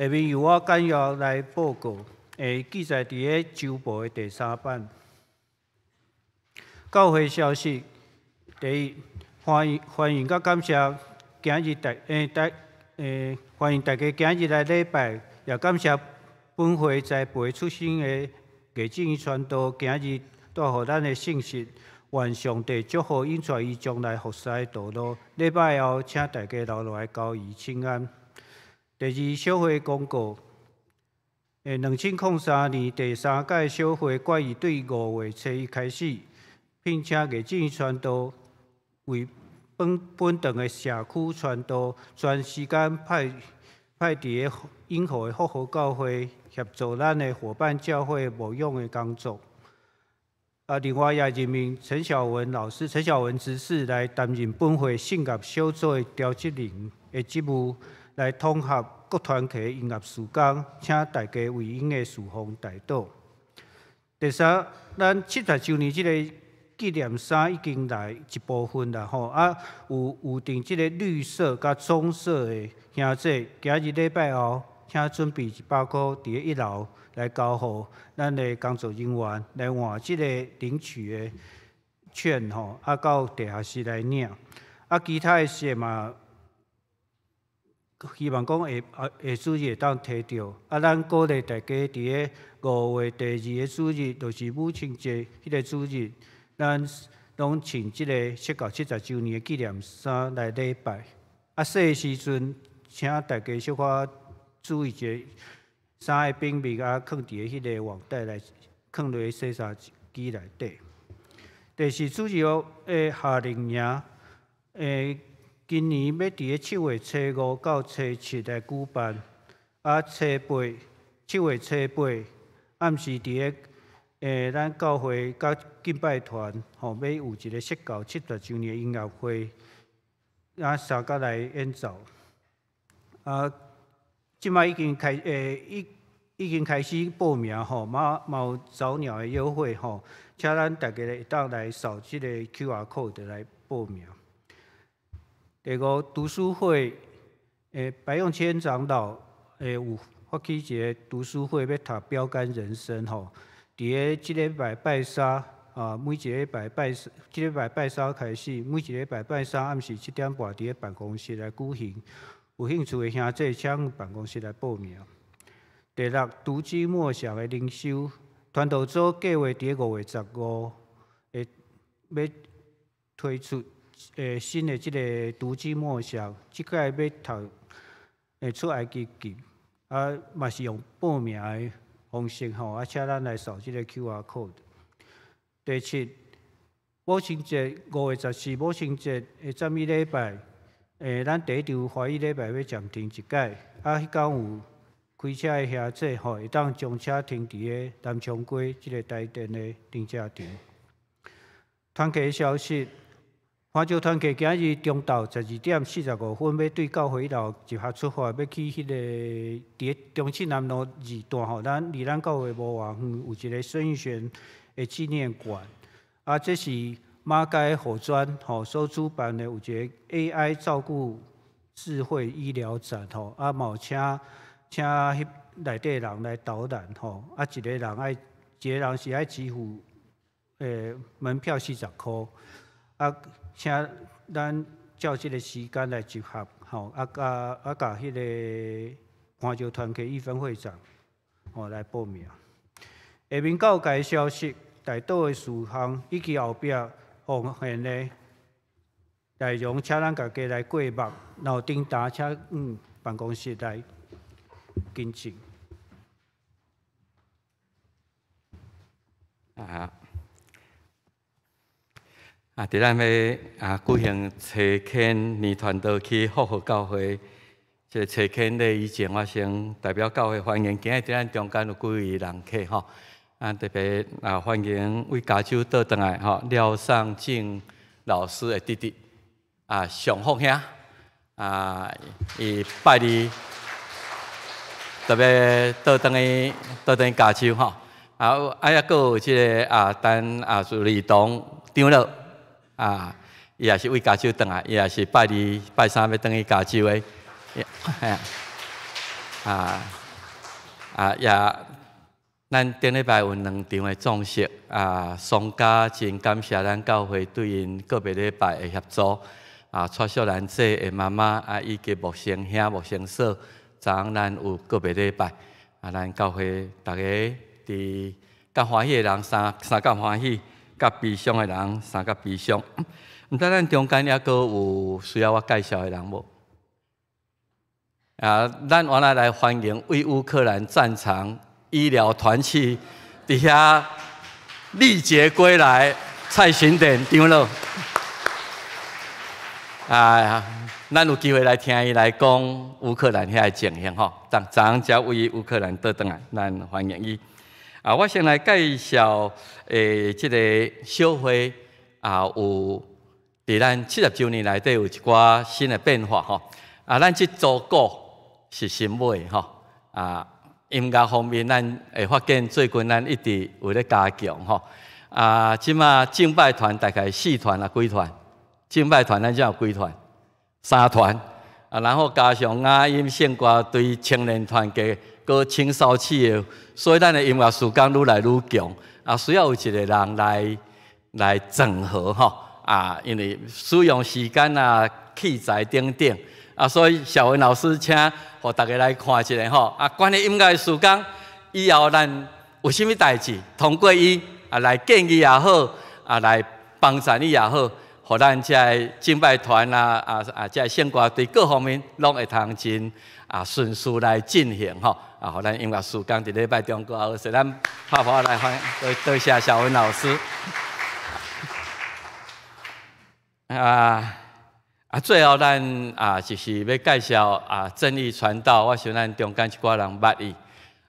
下面由我簡要來報告，會記載佇个週報的第三版。教會消息，第一，歡迎歡迎佮感謝今日大欸大欸歡迎大家今日來禮拜，也感謝本會栽培出身的魏正傳道今日帶予咱的信息。願上帝祝福𪜶帶伊將來服侍的道路。禮拜後，請大家留落來交伊請安。第二，小會公告。2003年第三屆小會決議對5月初一開始，聘請魏正傳道為本本堂的社區傳道，全時間派派佇个永和的復和教會協助咱的夥伴教會牧養的工作。啊，另外也任命陳小文老師、陳小文執事來擔任本會聖樂小組的調節人的職務，來統合各團體音樂事工，請大家為𪜶的事奉代禱。第三，咱70週年這個紀念衫已經來一部分啦，吼啊，有預訂這個綠色佮棕色的兄弟，今日禮拜後，請準備100箍佇个一樓來交予咱的工作人員來換這個領取的券吼，啊到地下室來領。啊，其他的色嘛，希望講下啊下主日會當提著。啊，咱鼓勵大家佇个5月第二個主日，就是母親節彼個主日，咱攏穿這個釋教70週年的紀念衫來禮拜。啊，洗的時陣，請大家小可注意者，衫的品味啊，囥佇个彼個網袋內，囥落洗衫機內底。第四，主日的夏令營，今年欲佇个7月初五到初七來舉辦，啊，初八，7月初八暗時佇个咱教會佮敬拜團吼，欲有一個釋教70週年音樂會，啊，三角來演奏。啊，這擺已經開欸，已已經開始報名吼，嘛嘛有早鳥的優惠吼，請咱大家會當來掃這個 QR code 來報名。第五，讀書會，白用謙長老有發起一個讀書會，欲讀《標杆人生》吼。佇个這禮拜拜三啊，每一禮拜拜，這禮拜拜三開始，每一禮拜拜三暗時7點半，佇个辦公室來舉行。有興趣的兄弟，請辦公室來報名。第六，讀經默想的靈修，傳道組計劃佇5月15會欲推出新的這個讀經默想，這擺欲讀出埃及記，啊嘛是用報名的方式吼，啊請咱來掃這個 QR code。第七，母親節5月14母親節的早暝禮拜，咱第一場華語禮拜欲暫停一擺，啊，彼工有開車的兄弟吼，會當將車停佇个南昌街這個台電的停車場。團契消息，華僑團契今日中晝12點45分，欲對教會樓集合出發，欲去彼個佇個中正南路二段吼，咱離咱教會無偌遠，有一個孫運璿的紀念館。啊，這是馬偕火專吼所主辦的有一個 AI 照顧智慧醫療展吼，啊，嘛有請請彼內底人來導覽吼，啊，一個人愛一個人是愛支付門票40箍，啊，請咱照這個時間來集合吼，啊，佮啊，佮彼個環球團契玉芬會長吼來報名。下面教界消息，代禱的事項以及後壁奉獻的內容，請咱家己來過目，若有訂單，請辦公室來跟進。
啊啊！佇咱欲啊舉行齊天年傳道去復和教會，這個齊天禮以前，我先代表教會歡迎今日佇咱中間有幾位人客吼，啊特別啊歡迎為加州倒轉來吼廖尚靜老師的弟弟啊尚福兄啊，伊拜二特別倒轉去倒轉去加州吼，啊啊猶閣有這個啊陳啊是李東長老。啊，伊也是為加州轉來，伊也是拜二、拜三欲轉去加州的。啊啊也，咱頂禮拜有兩場的葬式啊，雙家真感謝咱教會對𪜶個別禮拜的協助啊，蔡秀蘭姐的媽媽啊，以及牧師兄、牧師嫂，昨昏咱有個別禮拜啊，咱教會逐家佇較歡喜的人相相佮歡喜，較悲傷的人相佮悲傷。毋知咱中間猶閣有需要我介紹的人無？啊，咱原來來歡迎為烏克蘭戰場醫療團去佇遐歷劫歸來，蔡新典長老。啊，咱有機會來聽伊來講烏克蘭遐个情形吼。昨昨昏才為烏克蘭倒轉來，咱歡迎伊。啊，我先來介紹這个小會啊，有佇咱70週年內底有一寡新的變化吼。啊，咱這組鼓是新買的吼。啊，音樂方面咱會發現最近咱一直有咧加強吼。啊，這馬敬拜團大概四團啊，幾團？敬拜團咱這有幾團？三團。啊，然後加上雅音聖歌隊、青年團嘅，閣青少期的，所以咱的音樂事工愈來愈強。啊，需要有一個人來整合吼。啊，因為使用時間啊、器材等等。啊，所以小文老師請予大家來看一下吼。啊，關於音樂事工，以後咱有啥物代誌，通過伊啊來建議也好，啊來幫助伊也好，予咱這个敬拜團啊啊這个聖歌隊各方面攏會通真啊順序來進行吼。啊，予咱音樂事工佇禮拜中閣好勢，咱拍拍來歡迎，多謝小文老師。啊。啊，最後咱啊，就是欲介紹啊，正義傳道。我想咱中間一寡人捌伊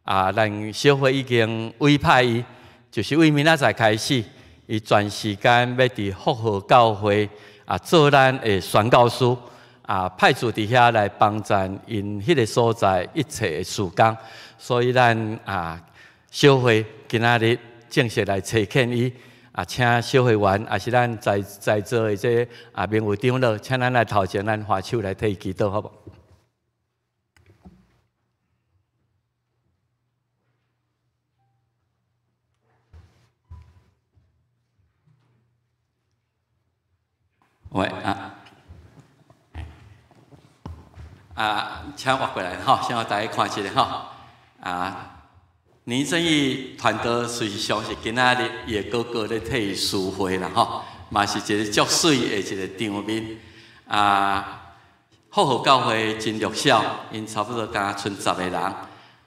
啊，咱小會已經委派伊，就是為明仔載開始，伊全時間欲佇福和教會啊做咱的宣教師啊，派駐佇遐來幫贊𪜶彼个所在一切的事工。所以咱啊，小會今仔日正式來差遣伊。啊，請小會員，也是咱在在座的這啊名譽長老，請咱來頭前，咱揮手來替伊祈禱，好無？喂啊啊，請活過來吼，先予大家看一下吼啊。倪正義傳道事實上是今仔日伊的哥哥咧替伊司會啦吼，嘛是一个足媠的一个場面。啊，福和教會真弱小，𪜶差不多敢賰十個人。啊，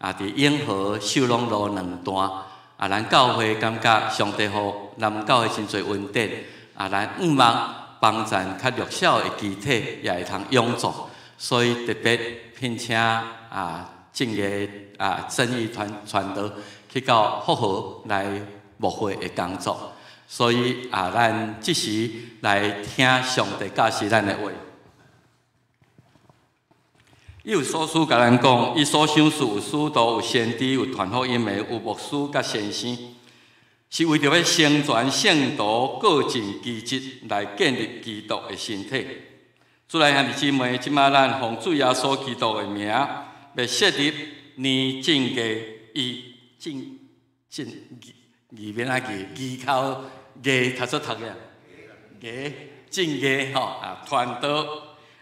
佇永和秀朗路兩段。啊，咱教會感覺上帝予咱教會真濟恩典。啊，咱向望幫贊較弱小的肢體也會通勇壯，所以特別聘請啊。正義啊，正義傳傳道去到福和來牧會的工作，所以啊，咱這時來聽上帝教示咱的話。伊有所書共咱講，伊所賞賜有使徒、有先知、有傳福音的、有牧師佮先生，是為著欲成全聖徒，各盡其職來建立基督的身體。主內兄弟姊妹，這馬咱奉主耶穌基督的名。欲設立倪正義伊正正義義免啊義義口義讀做讀个義正義吼啊傳道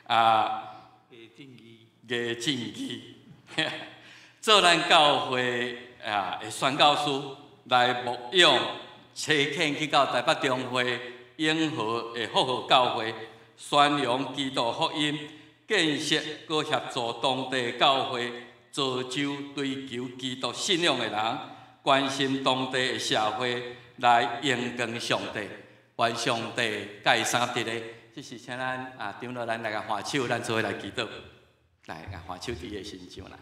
啊義正義義正義做咱教會啊的宣教師來牧養差遣去到台北中會永和的福和教會宣揚基督福音。建設閣協助當地教會，造就追求基督信仰的人，關心當地的社會，來榮光上帝，願上帝佮伊相佇咧。這是請咱啊，長老咱來共揮手，咱做伙來祈禱，來共揮手佇伊的身上來。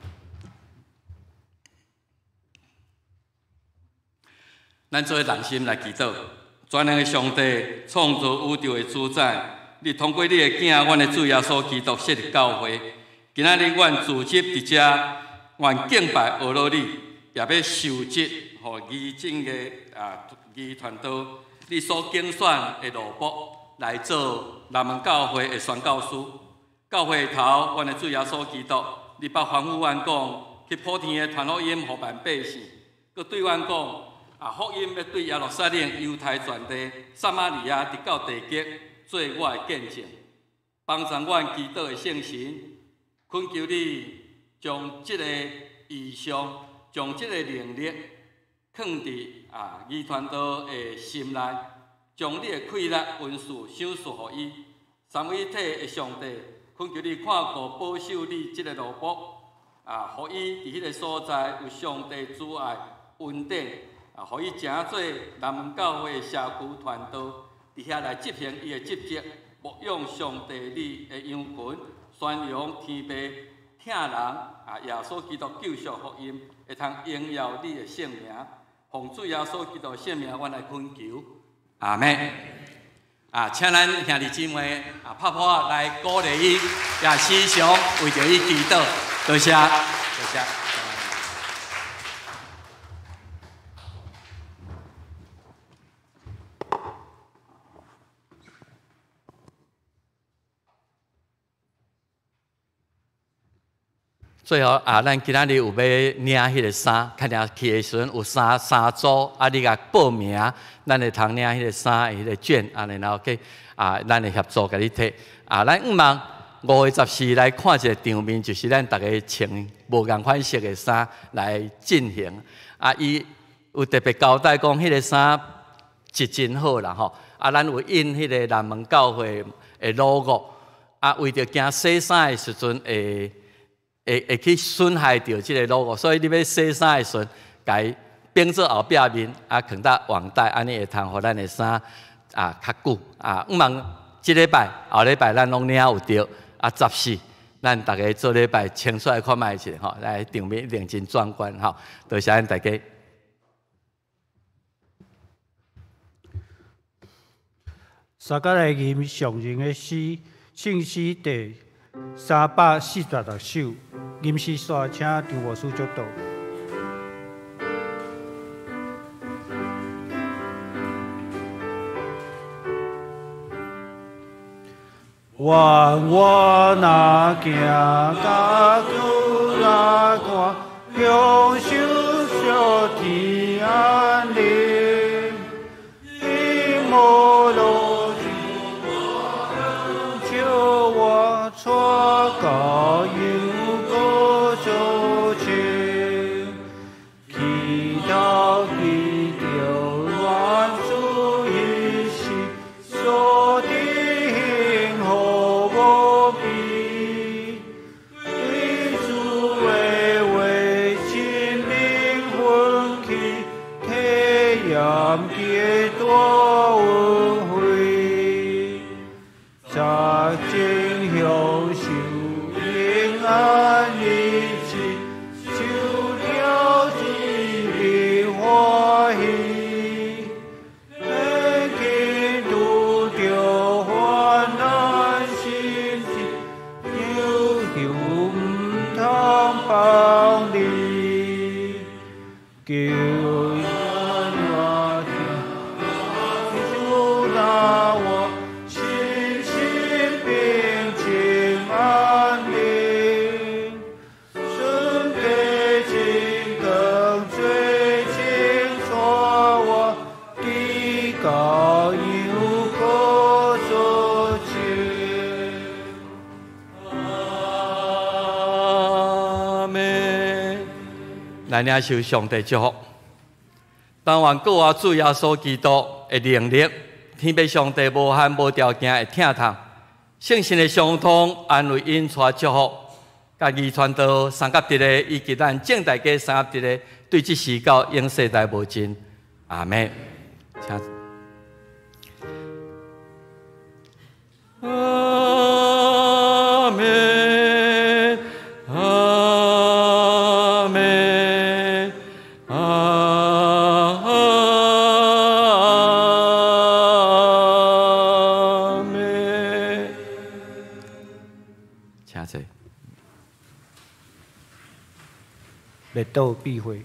咱做伙同心來祈禱，全能的上帝，創造宇宙的主宰。你通過你的囝，阮的主耶穌基督設立教會。今仔日，阮聚集佇遮，願敬拜阿羅你，也欲受職予倪正義啊倪傳道，你所揀選的奴僕來做南門教會的宣教師。教會的頭，阮的主耶穌基督，你捌吩咐阮講，去普天的传福音予万百姓。阁对阮讲，啊，福音欲对耶路撒冷、犹太全地、撒玛利亚，直到地极，做我的见证。帮助阮祈祷的圣神，恳求你将这个异象、将这个能力，藏伫啊余传道的心内，将你的气力、恩赐赏赐予伊。三位一体的上帝，恳求你看顾保守你这个奴仆，啊，予伊伫彼个所在有上帝慈爱恩典，啊，予伊成做南门教会社区传道，伫遐来执行伊的职责，牧养上帝你的羊群，宣扬天父疼人啊，耶稣基督救赎福音，会通荣耀你的圣名。奉主耶稣基督圣名，阮来恳求，阿们。啊，请咱兄弟姊妹啊，拍破来鼓励伊，也时常为著伊祈祷。多谢，多谢。最后啊，咱今仔日有欲领彼个衫，看定去的时阵有三组，啊，你共报名，咱会通领彼个衫的彼个券，啊，然后去啊，咱会协助共你提。啊，咱向望5月14来看一个场面，就是咱逐家穿无仝款色的衫来进行。啊，伊有特别交代讲，彼个衫质真好啦吼。啊，咱有印彼个南门教会的 logo。啊，为著惊洗衫的时阵会去损害著这个 logo，所以你欲洗衫的时阵，共伊变做后壁面，啊，囥佇网袋，按呢会通予咱的衫啊较久啊。向望这礼拜、后礼拜咱拢领有著，啊，14，咱逐家做礼拜穿出来看觅者吼，来场面一定真壮观吼。多谢咱大家。
三角来吟上人的诗，圣诗第346首，吟诗煞请张牧师祝祷。愿我若行甲主来看，享受属天安宁，伊无路照我带到羊羔做亲，祈祷记著愿主彼时所得幸福无比，对主的话亲民奋起，体验基大恩惠，在真享受平安日子，受了主的欢喜，免去拄著患难心情，忧愁毋通放离，求主拿我心心平静安宁，顺给情更最清带我直到羊羔做亲。
阿们。来领受上帝祝福。但愿各位主耶稣基督的能力，天父上帝无限无条件的疼痛，圣神的相通、安慰、引带、祝福，共义传道三甲伫咧，以及咱正大家三甲伫咧，对这时到永世代无尽。阿们。请。阿们，阿们，阿们。请坐。
列道必会。